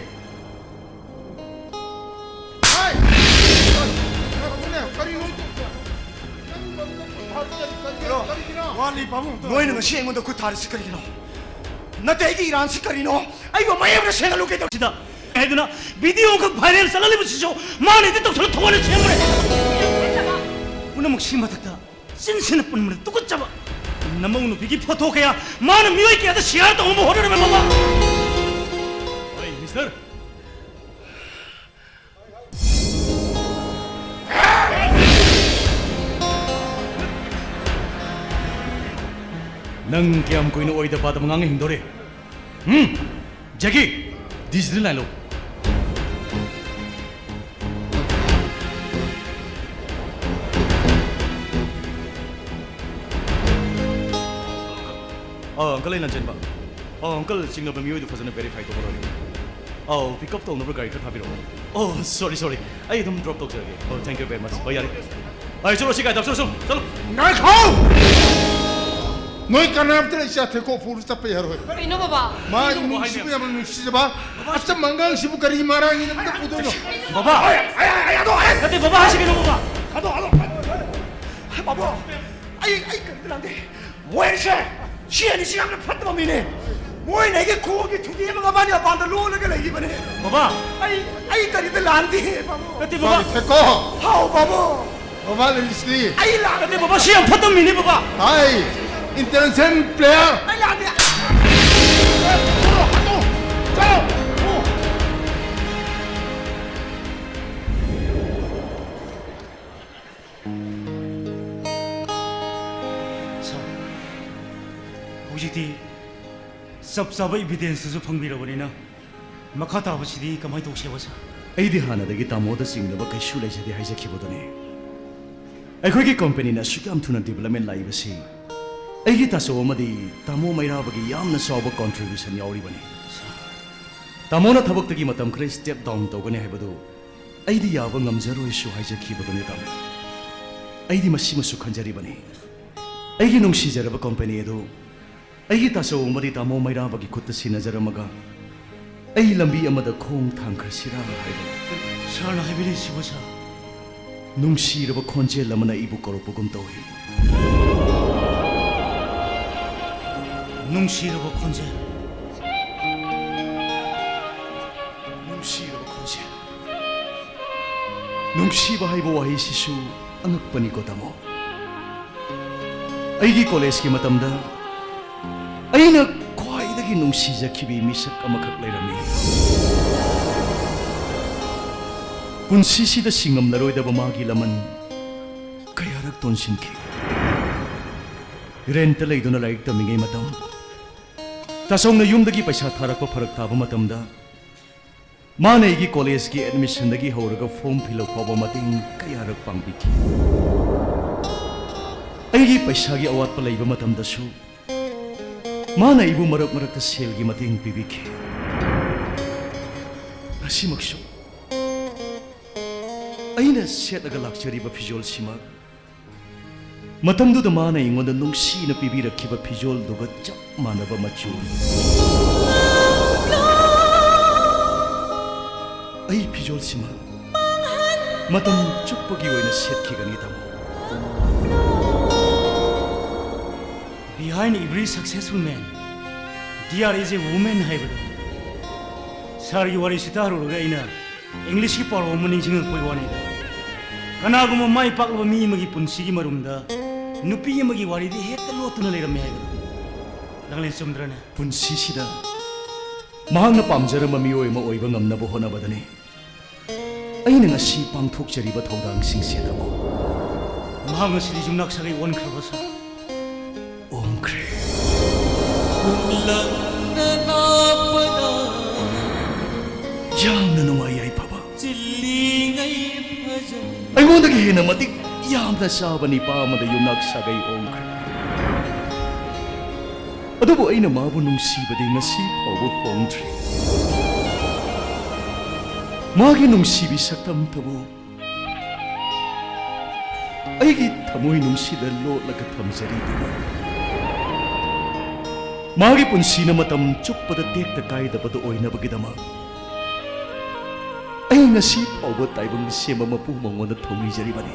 ꯍꯥꯏ! ꯀꯔꯤꯅꯣ? ꯀꯔꯤꯅꯣ? ꯋꯥꯠꯂꯤ, ꯄꯥꯕꯨꯡ, ꯑꯝꯇ ꯅꯣꯏꯅ ꯉꯁꯤ ꯑꯩꯉꯣꯟꯗ ꯈꯨꯠ ꯊꯥꯔꯤꯁꯤ ꯀꯔꯤꯒꯤꯅꯣ? ꯅꯠꯇꯦ, ꯑꯩꯒꯤ ꯏꯔꯥꯟꯁꯤ ꯀꯔꯤꯅꯣ? ꯑꯩꯕꯨ ꯃꯌꯦꯛꯅ ꯁꯦꯡꯍꯜꯂꯨ ꯀꯩꯗꯧ-, ꯁꯤꯗ ꯍꯥꯏꯗꯨꯅ ꯚꯤꯗꯤꯑꯣ ꯈꯛ ꯚꯥꯏꯔꯦꯜ ꯆꯠꯍꯜꯂꯤꯕꯁꯤꯁꯨ ꯃꯥꯅ edit ꯇꯧꯁꯜꯂ ꯊꯣꯛꯍꯜꯂ ꯁꯦꯝꯕꯅꯦ꯫ ꯄꯨꯝꯅꯃꯛꯁꯤ ꯃꯊꯛꯇ ꯆꯤꯟꯁꯤꯅ ꯄꯨꯟꯕꯗ ꯇꯨꯀꯠꯆꯕ꯫ ꯅꯃꯧ ꯅꯨꯄꯤꯒꯤ ꯐꯣꯇꯣ ꯀꯌꯥ ꯃꯥꯅ ꯃꯤꯑꯣꯏ ꯀꯌꯥꯗ ꯁꯤꯌꯥꯔ ꯇꯧꯅꯕ ꯍꯣꯠꯅꯔꯝꯃꯦ, ꯃꯃꯥ꯫ ꯍꯣꯏ, ꯃꯤꯁꯇꯔ꯫ ꯅꯪ ꯀꯌꯥꯝ ꯀꯨꯏꯅ ꯑꯣꯏꯗ ꯄꯥꯗꯕ ꯉꯥꯡꯅ ꯍꯤꯡꯗꯣꯔꯤ? ꯎꯝ? ꯖꯦꯀꯤ, ꯗꯤꯁꯤꯗ ꯂꯥꯏ ꯂꯧ꯫ ꯑꯥ, ꯑꯪꯀꯜ, ꯑꯩ ꯂꯟꯆꯦꯟꯕ꯫ ꯑꯥ, ꯑꯪꯀꯜ, ꯆꯤꯡꯅꯕ ꯃꯤꯑꯣꯏꯗꯨ ꯐꯖꯅ ꯚꯦꯔꯤꯐꯥꯏ ꯇꯧꯕ ꯂꯣꯏꯔꯦ꯫ ꯑꯧ, ꯄꯤꯛ ꯑꯞ ꯇꯧꯅꯕ ꯒꯥꯔꯤ ꯈꯔ ꯊꯥꯕꯤꯔꯛꯑꯣ꯫ ꯑꯣ, ꯁꯣꯔꯤ, ꯁꯣꯔꯤ, ꯑꯩ ꯑꯗꯨꯝ ꯗ꯭ꯔꯣꯞ ꯇꯧꯖꯔꯒꯦ꯫ ꯑꯣ, ꯊꯦꯡꯛ ꯌꯨ ꯚꯦꯔꯤ ꯃꯆ꯫ ꯍꯣꯏ, ꯌꯥꯔꯦ꯫ ꯑꯩ ꯆꯠꯂꯣ, ꯁꯤ ꯒꯥꯔꯤꯗ ꯍꯥꯞꯆꯜꯂꯣ, ꯆꯠꯂꯣ꯫ ꯉꯥꯏꯈꯣ! ꯅꯣꯏ ꯀꯅꯥꯝꯇꯅ ꯏꯆꯥ ꯊꯦꯀꯣ ꯄꯨꯔ ꯆꯠꯄ ꯌꯥꯔꯣꯏ꯫ ꯀꯩꯅꯣ ꯕꯕꯥ? ꯃꯥ ꯀꯩꯅꯣ ꯕꯕꯥ ꯏꯃꯨꯡꯁꯤꯕꯨ ꯍꯥꯏꯅꯦ? ꯌꯥꯝꯅ ꯅꯨꯡꯁꯤꯖꯕ ꯑꯆꯝꯕ ꯑꯉꯥꯡꯁꯤꯕꯨ ꯀꯔꯤ ꯃꯔꯥꯡꯒꯤꯗꯃꯛꯇ ꯄꯨꯗꯣꯏꯅꯣ? ꯕꯕꯥ! ꯑꯩ, ꯑꯩ, ꯑꯩ, ꯑꯗꯣ ꯑꯩ ꯅꯠꯇꯦ, ꯕꯕꯥ ꯍꯥꯏꯁꯤ ꯀꯩꯅꯣ, ꯕꯕꯥ? ꯑꯗꯣ, ꯑꯗꯣ, ꯕꯥꯕꯨ, ꯑꯩ, ꯑꯩ ꯀꯔꯤꯝꯇ ꯂꯥꯟꯗꯦ꯫ ꯃꯣꯏꯁꯦ, ꯁꯤ ꯑꯅꯤꯁꯤ ꯌꯥꯝꯅ ꯐꯠꯇꯕ ꯃꯤꯅꯦ꯫ ꯃꯣꯏꯅ ꯑꯩꯒꯤ ꯈꯣꯡꯒꯤ ꯊꯨꯗꯦꯛ ꯑꯃ ꯃꯕꯥꯅꯤ ꯃꯄꯥꯟꯗ ꯂꯣꯜꯂꯒ ꯂꯩꯈꯤꯕꯅꯦ꯫ ꯕꯕꯥ! ꯑꯩ, ꯑꯩ ꯀꯔꯤꯝꯇ ꯂꯥꯟꯗꯦ, ꯕꯥꯕꯨ꯫ ꯅꯠꯇꯦ, ꯕꯕꯥ꯫ ꯊꯦꯀꯣ! ꯍꯥꯎ, ꯕꯥꯕꯨ꯫ ꯕꯕꯥ ꯂꯩꯔꯤꯁꯤꯗꯤ꯫ ꯑꯩ ꯂꯥꯟꯗꯦ꯫ ꯅꯠꯇꯦ, ꯕꯕꯥ, ꯁꯤ ꯌꯥꯝ ꯐꯠꯇꯕ ꯃꯤꯅꯦ, ꯕꯕꯥ꯫ ꯍꯥꯏ, ꯏꯟꯇꯦꯂꯤꯖꯦꯟ ꯄ꯭ꯂꯦꯌꯔ꯫ ꯑꯩ ꯂꯥꯟꯗꯦ꯫ ꯆꯠꯂꯣ, ꯍꯥꯠꯇꯣꯛꯑꯣ꯫ ꯆꯠꯂꯣ꯫ ꯁꯥꯔ, ꯍꯧꯖꯤꯛꯇꯤ ꯆꯞ ꯆꯥꯕ ꯏꯚꯤꯗꯦꯟꯁꯇꯨꯁꯨ ꯐꯪꯕꯤꯔꯕꯅꯤꯅ, ꯃꯈꯥ ꯇꯥꯕꯁꯤꯗꯤ ꯀꯃꯥꯏꯅ ꯇꯧꯁꯦꯕ, ꯁꯥꯔ? ꯑꯩꯗꯤ ꯍꯥꯟꯅꯗꯒꯤ ꯇꯥꯃꯣꯗ ꯆꯤꯡꯅꯕ ꯀꯩꯁꯨ ꯂꯩꯖꯗꯦ ꯍꯥꯏꯖꯈꯤꯕꯗꯨꯅꯤ꯫ ꯑꯩꯈꯣꯏꯒꯤ ꯀꯝꯄꯦꯅꯤꯅ ꯑꯁꯨꯛ ꯌꯥꯝ ꯊꯨꯅ ꯗꯤꯕꯦꯂꯞꯃꯦꯟ ꯂꯥꯛꯏꯕꯁꯤ ꯑꯩꯒꯤ ꯇꯥꯆꯧ ꯑꯃꯗꯤ ꯇꯥꯃꯣ ꯃꯩꯔꯥꯕꯒꯤ ꯌꯥꯝꯅ ꯆꯥꯎꯕ ꯀꯣꯟꯇ꯭ꯔꯤꯕ꯭ꯌꯨꯁꯟ ꯌꯥꯎꯔꯤꯕꯅꯤ꯫ ꯁꯥꯔ, ꯇꯥꯃꯣꯅ ꯊꯕꯛꯇꯒꯤ ꯃꯇꯝ ꯈꯔ ꯁ꯭ꯇꯦꯞ ꯗꯥꯎꯟ ꯇꯧꯒꯅꯤ ꯍꯥꯏꯕꯗꯨ ꯑꯩꯗꯤ ꯌꯥꯕ ꯉꯝꯖꯔꯣꯏꯁꯨ ꯍꯥꯏꯖꯈꯤꯕꯗꯨꯅꯤ, ꯇꯥꯃꯣ꯫ ꯑꯩꯗꯤ ꯃꯁꯤꯃꯁꯨ ꯈꯟꯖꯔꯤꯕꯅꯤ꯫ ꯑꯩꯒꯤ ꯅꯨꯡꯁꯤꯖꯔꯕ ꯀꯝꯄꯦꯅꯤ ꯑꯗꯨ ꯑꯩꯒꯤ ꯇꯥꯆꯧ ꯑꯃꯗꯤ ꯇꯥꯃꯣ ꯃꯩꯔꯥꯕꯒꯤ ꯈꯨꯠꯇ ꯁꯤꯟꯅꯖꯔꯝꯃꯒ ꯑꯩ ꯂꯝꯕꯤ ꯑꯃꯗ ꯈꯣꯡ ꯊꯥꯡꯈ꯭ꯔꯁꯤꯔꯥ ꯍꯥꯏꯕꯅꯤ꯫ ꯁꯥꯔꯅ ꯍꯥꯏꯕꯤꯔꯤꯁꯤꯕꯨ, ꯁꯥꯔ? ꯅꯨꯡꯁꯤꯔꯕ ꯈꯣꯟꯖꯦꯜ ꯑꯃꯅ ꯑꯩꯕꯨ ꯀꯧꯔꯛꯄꯒꯨꯝ ꯇꯧꯏ꯫ ꯅꯨꯡꯁꯤꯔꯕ ꯈꯣꯟꯖꯦꯜ꯫ ꯅꯨꯡꯁꯤꯔꯕ ꯈꯣꯟꯖꯦꯜ꯫ ꯅꯨꯡꯁꯤꯕ ꯍꯥꯏꯕ ꯋꯥꯍꯩꯁꯤꯁꯨ ꯑꯉꯛꯄꯅꯤꯀꯣ, ꯇꯥꯃꯣ꯫ ꯑꯩꯒꯤ ꯀꯣꯂꯦꯖꯀꯤ ꯃꯇꯝꯗ ꯑꯩꯅ ꯈ꯭ꯋꯥꯏꯗꯒꯤ ꯅꯨꯡꯁꯤꯖꯈꯤꯕꯤ ꯃꯤꯁꯛ ꯑꯃꯈꯛ ꯂꯩꯔꯝꯃꯤ꯫ ꯄꯨꯟꯁꯤꯁꯤꯗ ꯁꯤꯡꯉꯝꯂꯔꯣꯏꯗꯕ ꯃꯥꯒꯤ ꯂꯃꯟ ꯀꯌꯥꯔꯛ ꯇꯣꯟꯁꯤꯟꯈꯤ꯫ ꯔꯦꯟꯠꯇ ꯂꯩꯗꯨꯅ ꯂꯥꯏꯔꯤꯛ ꯇꯝꯃꯤꯉꯩ ꯃꯇꯝ, ꯇꯥꯆꯧꯅ ꯌꯨꯝꯗꯒꯤ ꯄꯩꯁꯥ ꯊꯥꯔꯛꯄ ꯐꯔꯛ ꯇꯥꯕ ꯃꯇꯝꯗ, ꯃꯥꯅ ꯑꯩꯒꯤ ꯀꯣꯂꯦꯖꯀꯤ ꯑꯦꯗꯃꯤꯁꯟꯗꯒꯤ ꯍꯧꯔꯒ ꯐꯣꯔꯝ ꯐꯤꯜ ꯑꯞ ꯐꯥꯎꯕ ꯃꯇꯦꯡ ꯀꯌꯥꯔꯛ ꯄꯥꯡꯕꯤꯈꯤ꯫ ꯑꯩꯒꯤ ꯄꯩꯁꯥꯒꯤ ꯑꯋꯥꯠꯄ ꯂꯩꯕ ꯃꯇꯝꯗꯁꯨ ꯃꯥꯅ ꯑꯩꯕꯨ ꯃꯔꯛ ꯃꯔꯛꯇ ꯁꯦꯜꯒꯤ ꯃꯇꯦꯡ ꯄꯤꯕꯤꯈꯤ꯫ ꯉꯁꯤꯃꯛꯁꯨ ꯑꯩꯅ ꯁꯦꯠꯂꯒ ꯂꯥꯛꯆꯔꯤꯕ ꯐꯤꯖꯣꯜꯁꯤꯃꯛ ꯃꯇꯝꯗꯨꯗ ꯃꯥꯅ ꯑꯩꯉꯣꯟꯗ ꯅꯨꯡꯁꯤꯅ ꯄꯤꯕꯤꯔꯛꯈꯤꯕ ꯐꯤꯖꯣꯜꯗꯨꯒ ꯆꯞ ꯃꯥꯟꯅꯕ ꯃꯆꯨ꯫ ꯑꯩ ꯐꯤꯖꯣꯜꯁꯤꯃꯛ ꯃꯇꯝ ꯆꯨꯞꯄꯒꯤ ꯑꯣꯏꯅ ꯁꯦꯠꯈꯤꯒꯅꯤ, ꯇꯥꯃꯣ꯫ Behind every successful man, there is a woman ꯍꯥꯏꯕꯗꯣ꯫ ꯁꯥꯔꯒꯤ ꯋꯥꯔꯤꯁꯤ ꯇꯥꯔꯨꯔꯒ ꯑꯩꯅ ꯏꯪꯂꯤꯁꯀꯤ ꯄꯥꯎꯔꯧ ꯑꯃ ꯅꯤꯡꯁꯤꯡꯉꯛꯄꯒꯤ ꯋꯥꯅꯤꯗ꯫ ꯀꯅꯥꯒꯨꯝꯕ ꯃꯥꯏ ꯄꯥꯛꯂꯕ ꯃꯤ ꯑꯃꯒꯤ ꯄꯨꯟꯁꯤꯒꯤ ꯃꯔꯨꯝꯗ ꯅꯨꯄꯤ ꯑꯃꯒꯤ ꯋꯥꯔꯤꯗꯤ ꯍꯦꯛꯇ ꯂꯣꯠꯇꯨꯅ ꯂꯩꯔꯝꯃꯤ ꯍꯥꯏꯕꯗꯣ꯫ ꯂꯥꯡꯂꯦꯟ, ꯆꯨꯝꯗ꯭ꯔꯅꯦ? ꯄꯨꯟꯁꯤꯁꯤꯗ ꯃꯍꯥꯛꯅ ꯄꯥꯝꯖꯔꯝꯕ ꯃꯤꯑꯣꯏ ꯑꯃ ꯑꯣꯏꯕ ꯉꯝꯅꯕ ꯍꯣꯠꯅꯕꯗꯅꯤ ꯑꯩꯅ ꯉꯁꯤ ꯄꯥꯡꯊꯣꯛꯆꯔꯤꯕ ꯊꯧꯗꯥꯡꯁꯤꯡꯁꯦ, ꯇꯥꯃꯣ꯫ ꯃꯍꯥꯛ ꯉꯁꯤꯗꯤ ꯌꯨꯝꯅꯥꯛ ꯁꯥꯒꯩ ꯑꯣꯟꯈ꯭ꯔꯕ, ꯁꯥꯔ? ꯑꯣꯟꯈ꯭ꯔꯦ꯫ ꯌꯥꯝꯅ ꯅꯨꯡꯉꯥꯏ, ꯌꯥꯏꯐꯕ꯫ ꯑꯩꯉꯣꯟꯗꯒꯤ ꯍꯦꯟꯅ ꯃꯇꯤꯛ ꯌꯥꯝꯅ ꯆꯥꯕ ꯅꯤꯄꯥ ꯑꯃꯗ ꯌꯨꯝꯅꯥꯛ ꯁꯥꯒꯩ ꯑꯣꯟꯈ꯭ꯔꯦ꯫ ꯑꯗꯨꯕꯨ ꯑꯩꯅ ꯃꯥꯕꯨ ꯅꯨꯡꯁꯤꯕꯗꯤ ꯉꯁꯤ ꯐꯥꯎꯕ ꯍꯣꯡꯗ꯭ꯔꯤ꯫ ꯃꯥꯒꯤ ꯅꯨꯡꯁꯤꯕꯤ ꯁꯛꯇꯝꯇꯕꯨ ꯑꯩꯒꯤ ꯊꯃꯣꯏ ꯅꯨꯡꯁꯤꯗ ꯂꯣꯠꯂꯒ ꯊꯝꯖꯔꯤ꯫ ꯃꯥꯒꯤ ꯄꯨꯟꯁꯤꯅ ꯃꯇꯝ ꯆꯨꯞꯄꯗ ꯇꯦꯛꯇ ꯀꯥꯏꯗꯕꯗꯨ ꯑꯣꯏꯅꯕꯒꯤꯗꯃꯛ ꯑꯩ ꯉꯁꯤ ꯐꯥꯎꯕ ꯇꯥꯏꯕꯪ ꯁꯦꯝꯕ ꯃꯄꯨ ꯃꯉꯣꯟꯗ ꯊꯧꯅꯤꯖꯔꯤꯕꯅꯤ꯫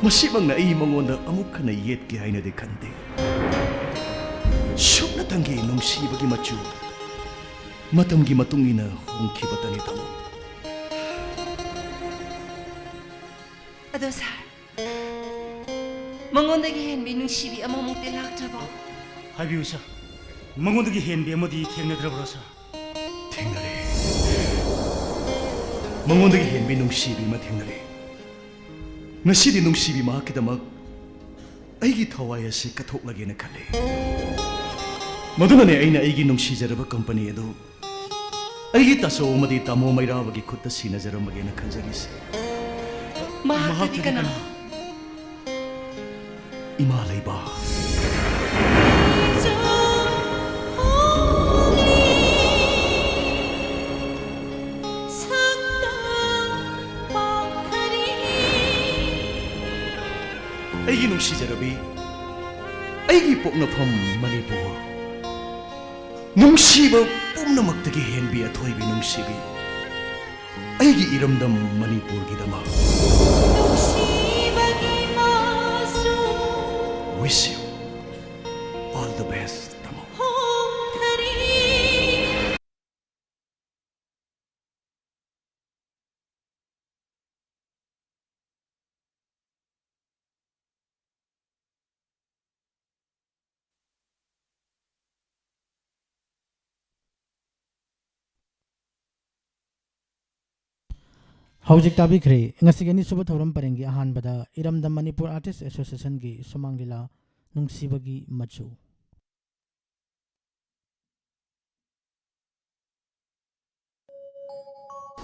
ꯃꯁꯤꯃꯛꯅ ꯑꯩ ꯃꯉꯣꯟꯗ ꯑꯃꯨꯛ ꯍꯟꯅ ꯌꯦꯠꯀꯦ ꯍꯥꯏꯅꯗꯤ ꯈꯟꯗꯦ꯫ ꯁꯨꯞꯅꯇꯪꯒꯤ ꯅꯨꯡꯁꯤꯕꯒꯤ ꯃꯆꯨ ꯃꯇꯝꯒꯤ ꯃꯇꯨꯡ ꯏꯟꯅ ꯍꯣꯡꯈꯤꯕꯇꯅꯤ, ꯇꯥꯃꯣ꯫ ꯑꯗꯣ ꯁꯥꯔ, ꯃꯉꯣꯟꯗꯒꯤ ꯍꯦꯟꯕꯤ ꯅꯨꯡꯁꯤꯕꯤ ꯑꯃꯃꯨꯛꯇꯤ ꯂꯥꯛꯇ꯭ꯔꯕꯣ? ꯍꯥꯏꯕꯤꯌꯨ ꯁꯥꯔ, ꯃꯉꯣꯟꯗꯒꯤ ꯍꯦꯟꯕꯤ ꯑꯃꯗꯤ ꯊꯦꯡꯅꯗ꯭ꯔꯕ꯭ꯔꯣ ꯁꯥꯔ? ꯊꯦꯡꯅꯔꯦ꯫ ꯃꯉꯣꯟꯗꯒꯤ ꯍꯦꯟꯕꯤ ꯅꯨꯡꯁꯤꯕꯤ ꯑꯃ ꯊꯦꯡꯅꯔꯦ꯫ ꯉꯁꯤꯗꯤ ꯅꯨꯡꯁꯤꯕꯤ ꯃꯍꯥꯛꯀꯤꯗꯃꯛ ꯑꯩꯒꯤ ꯊꯋꯥꯏ ꯑꯁꯤ ꯀꯠꯊꯣꯛꯂꯒꯦꯅ ꯈꯜꯂꯤ꯫ ꯃꯗꯨꯅꯅꯦ ꯑꯩꯅ ꯑꯩꯒꯤ ꯅꯨꯡꯁꯤꯖꯔꯕ ꯀꯝꯄꯅꯤ ꯑꯗꯨ ꯑꯩꯒꯤ ꯇꯥꯆꯧ ꯑꯃꯗꯤ ꯇꯥꯃꯣ ꯃꯩꯔꯥꯕꯒꯤ ꯈꯨꯠꯇ ꯁꯤꯟꯅꯖꯔꯝꯃꯒꯦꯅ ꯈꯟꯖꯔꯤꯁꯤ꯫ ꯃꯍꯥꯛꯇꯗꯤ ꯃꯍꯥꯛꯇꯗꯤ ꯀꯅꯥ? ꯀꯅꯥ? ꯏꯃꯥ ꯂꯩꯕꯥꯛ꯫ ꯑꯩꯒꯤ ꯅꯨꯡꯁꯤꯖꯔꯕꯤ, ꯑꯩꯒꯤ ꯄꯣꯛꯅꯐꯝ ꯃꯅꯤꯄꯨꯔ, ꯅꯨꯡꯁꯤꯕ ꯄꯨꯝꯅꯃꯛꯇꯒꯤ ꯍꯦꯟꯕꯤ ꯑꯊꯣꯏꯕꯤ ꯅꯨꯡꯁꯤꯕꯤ, ꯑꯩꯒꯤ ꯏꯔꯝꯗꯝ ꯃꯅꯤꯄꯨꯔꯒꯤꯗꯃꯛ꯫ ꯅꯨꯡꯁꯤꯕꯒꯤ ꯃꯆꯨ꯫ Wish you all the best, ꯇꯥꯃꯣ꯫ ꯍꯣꯡꯊꯔꯤ꯫ ꯍꯧꯖꯤꯛ ꯇꯥꯕꯤꯈ꯭ꯔꯦ ꯉꯁꯤꯒꯤ ꯑꯅꯤꯁꯨꯕ ꯊꯧꯔꯝ ꯄꯔꯦꯡꯒꯤ ꯑꯍꯥꯟꯕꯗ ꯏꯔꯝꯗꯝ ꯃꯅꯤꯄꯨꯔ ꯑꯥꯔꯇꯤꯁ ꯑꯦꯁꯣꯁꯤꯌꯦꯁꯟꯒꯤ ꯁꯨꯃꯥꯡ ꯂꯤꯂꯥ ꯅꯨꯡꯁꯤꯕꯒꯤ ꯃꯆꯨ꯫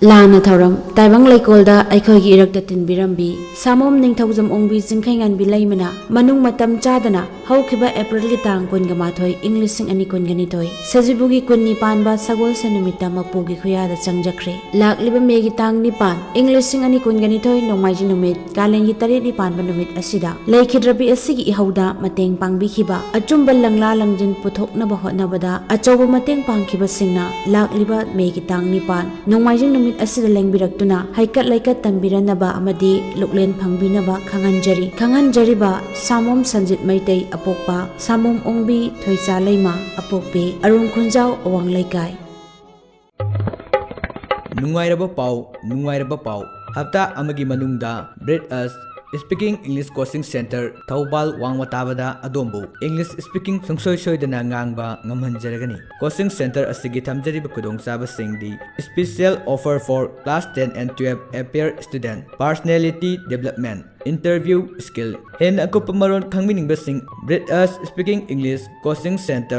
ꯂꯥꯟꯅ ꯊꯧꯔꯝ ꯇꯥꯏꯕꯪ ꯂꯩꯀꯣꯜꯗ ꯑꯩꯈꯣꯏꯒꯤ ꯏꯔꯛꯇ ꯇꯤꯟꯕꯤꯔꯝꯕꯤ ꯁꯥꯃꯣꯝ ꯅꯤꯡꯊꯧꯖꯝ ꯑꯣꯡꯕꯤ ꯆꯤꯡꯈꯩꯉꯥꯟꯕꯤ ꯂꯩꯃꯅ ꯃꯅꯨꯡ ꯃꯇꯝ ꯆꯥꯗꯅ ꯍꯧꯈꯤꯕ ꯑꯦꯄ꯭ꯔꯤꯜꯒꯤ ꯇꯥꯡ ꯀꯨꯟꯒ ꯃꯥꯊꯣꯏ, ꯏꯪ ꯂꯤꯁꯤꯡ ꯑꯅꯤ ꯀꯨꯟꯒ ꯅꯤꯊꯣꯏ, ꯁꯖꯤꯕꯨꯒꯤ ꯀꯨꯟꯅꯤ ꯄꯥꯟꯕ ꯁꯒꯣꯜꯁꯦꯟ ꯅꯨꯃꯤꯠꯇ ꯃꯄꯨꯒꯤ ꯈꯨꯌꯥꯗ ꯆꯪꯖꯈ꯭ꯔꯦ꯫ ꯂꯥꯛꯂꯤꯕ ꯃꯦꯒꯤ ꯇꯥꯡ ꯅꯤꯄꯥꯟ, ꯏꯪ ꯂꯤꯁꯤꯡ ꯑꯅꯤ ꯀꯨꯟꯒ ꯅꯤꯊꯣꯏ, ꯅꯣꯡꯃꯥꯏꯖꯤꯡ ꯅꯨꯃꯤꯠ, ꯀꯥꯂꯦꯟꯒꯤ ꯇꯔꯦꯠꯅꯤ ꯄꯥꯟꯕ ꯅꯨꯃꯤꯠ ꯑꯁꯤꯗ ꯂꯩꯈꯤꯗ꯭ꯔꯕꯤ ꯑꯁꯤꯒꯤ ꯏꯍꯧꯗ ꯃꯇꯦꯡ ꯄꯥꯡꯕꯤꯈꯤꯕ, ꯑꯆꯨꯝꯕ ꯂꯪꯂꯥ ꯂꯪꯖꯤꯟ ꯄꯨꯊꯣꯛꯅꯕ ꯍꯣꯠꯅꯕꯗ ꯑꯆꯧꯕ ꯃꯇꯦꯡ ꯄꯥꯡꯈꯤꯕꯁꯤꯡꯅ ꯂꯥꯛꯂꯤꯕ ꯃꯦꯒꯤ ꯇꯥꯡ ꯅꯤꯄꯥꯟ, ꯅꯣꯡꯃꯥꯏꯖꯤꯡ ꯅꯨꯃꯤꯠ ꯑꯁꯤꯗ ꯂꯦꯡꯕꯤꯔꯛꯇꯨꯅ ꯍꯩꯀꯠ ꯂꯩꯀꯠ ꯇꯝꯕꯤꯔꯅꯕ ꯑꯃꯗꯤ ꯂꯨꯛꯂꯦꯟ ꯐꯪꯕꯤꯅꯕ ꯈꯪꯍꯟꯖꯔꯤ꯫ ꯈꯪꯍꯟꯖꯔꯤꯕ ꯁꯥꯃꯣꯝ ꯁꯟꯖꯤꯠ ꯃꯩꯇꯩ ꯑꯄꯣꯛꯄ, ꯁꯥꯃꯣꯝ ꯑꯣꯡꯕꯤ ꯊꯣꯏꯆꯥ ꯂꯩꯃ ꯑꯄꯣꯛꯄꯤ, ꯑꯔꯨꯡ ꯈꯨꯟꯖꯥꯎ ꯑꯋꯥꯡ ꯂꯩꯀꯥꯏ꯫ ꯅꯨꯡꯉꯥꯏꯔꯕ ꯄꯥꯎ, ꯅꯨꯡꯉꯥꯏꯔꯕ ꯄꯥꯎ꯫ ꯍꯞꯇꯥ ꯑꯃꯒꯤ ꯃꯅꯨꯡꯗ ꯕ꯭ꯔꯤꯠ ꯑꯁ Speaking English Coaching Center, Thoubal ꯋꯥꯡꯃ ꯇꯥꯕꯗ ꯑꯗꯣꯝꯕꯨ English speaking ꯁꯨꯡꯁꯣꯏ ꯁꯣꯏꯗꯅ ꯉꯥꯡꯕ ꯉꯝꯍꯟꯖꯔꯒꯅꯤ꯫ Coaching center ꯑꯁꯤꯒꯤ ꯊꯝꯖꯔꯤꯕ ꯈꯨꯗꯣꯡꯆꯥꯕꯁꯤꯡꯗꯤ special offer for class ten and twelve appear student, personality development, interview skill꯫ ꯍꯦꯟꯅ ꯑꯀꯨꯞꯄ ꯃꯔꯣꯜ ꯈꯪꯕꯤꯅꯤꯡꯕꯁꯤꯡ, Bright Us Speaking English Coaching Center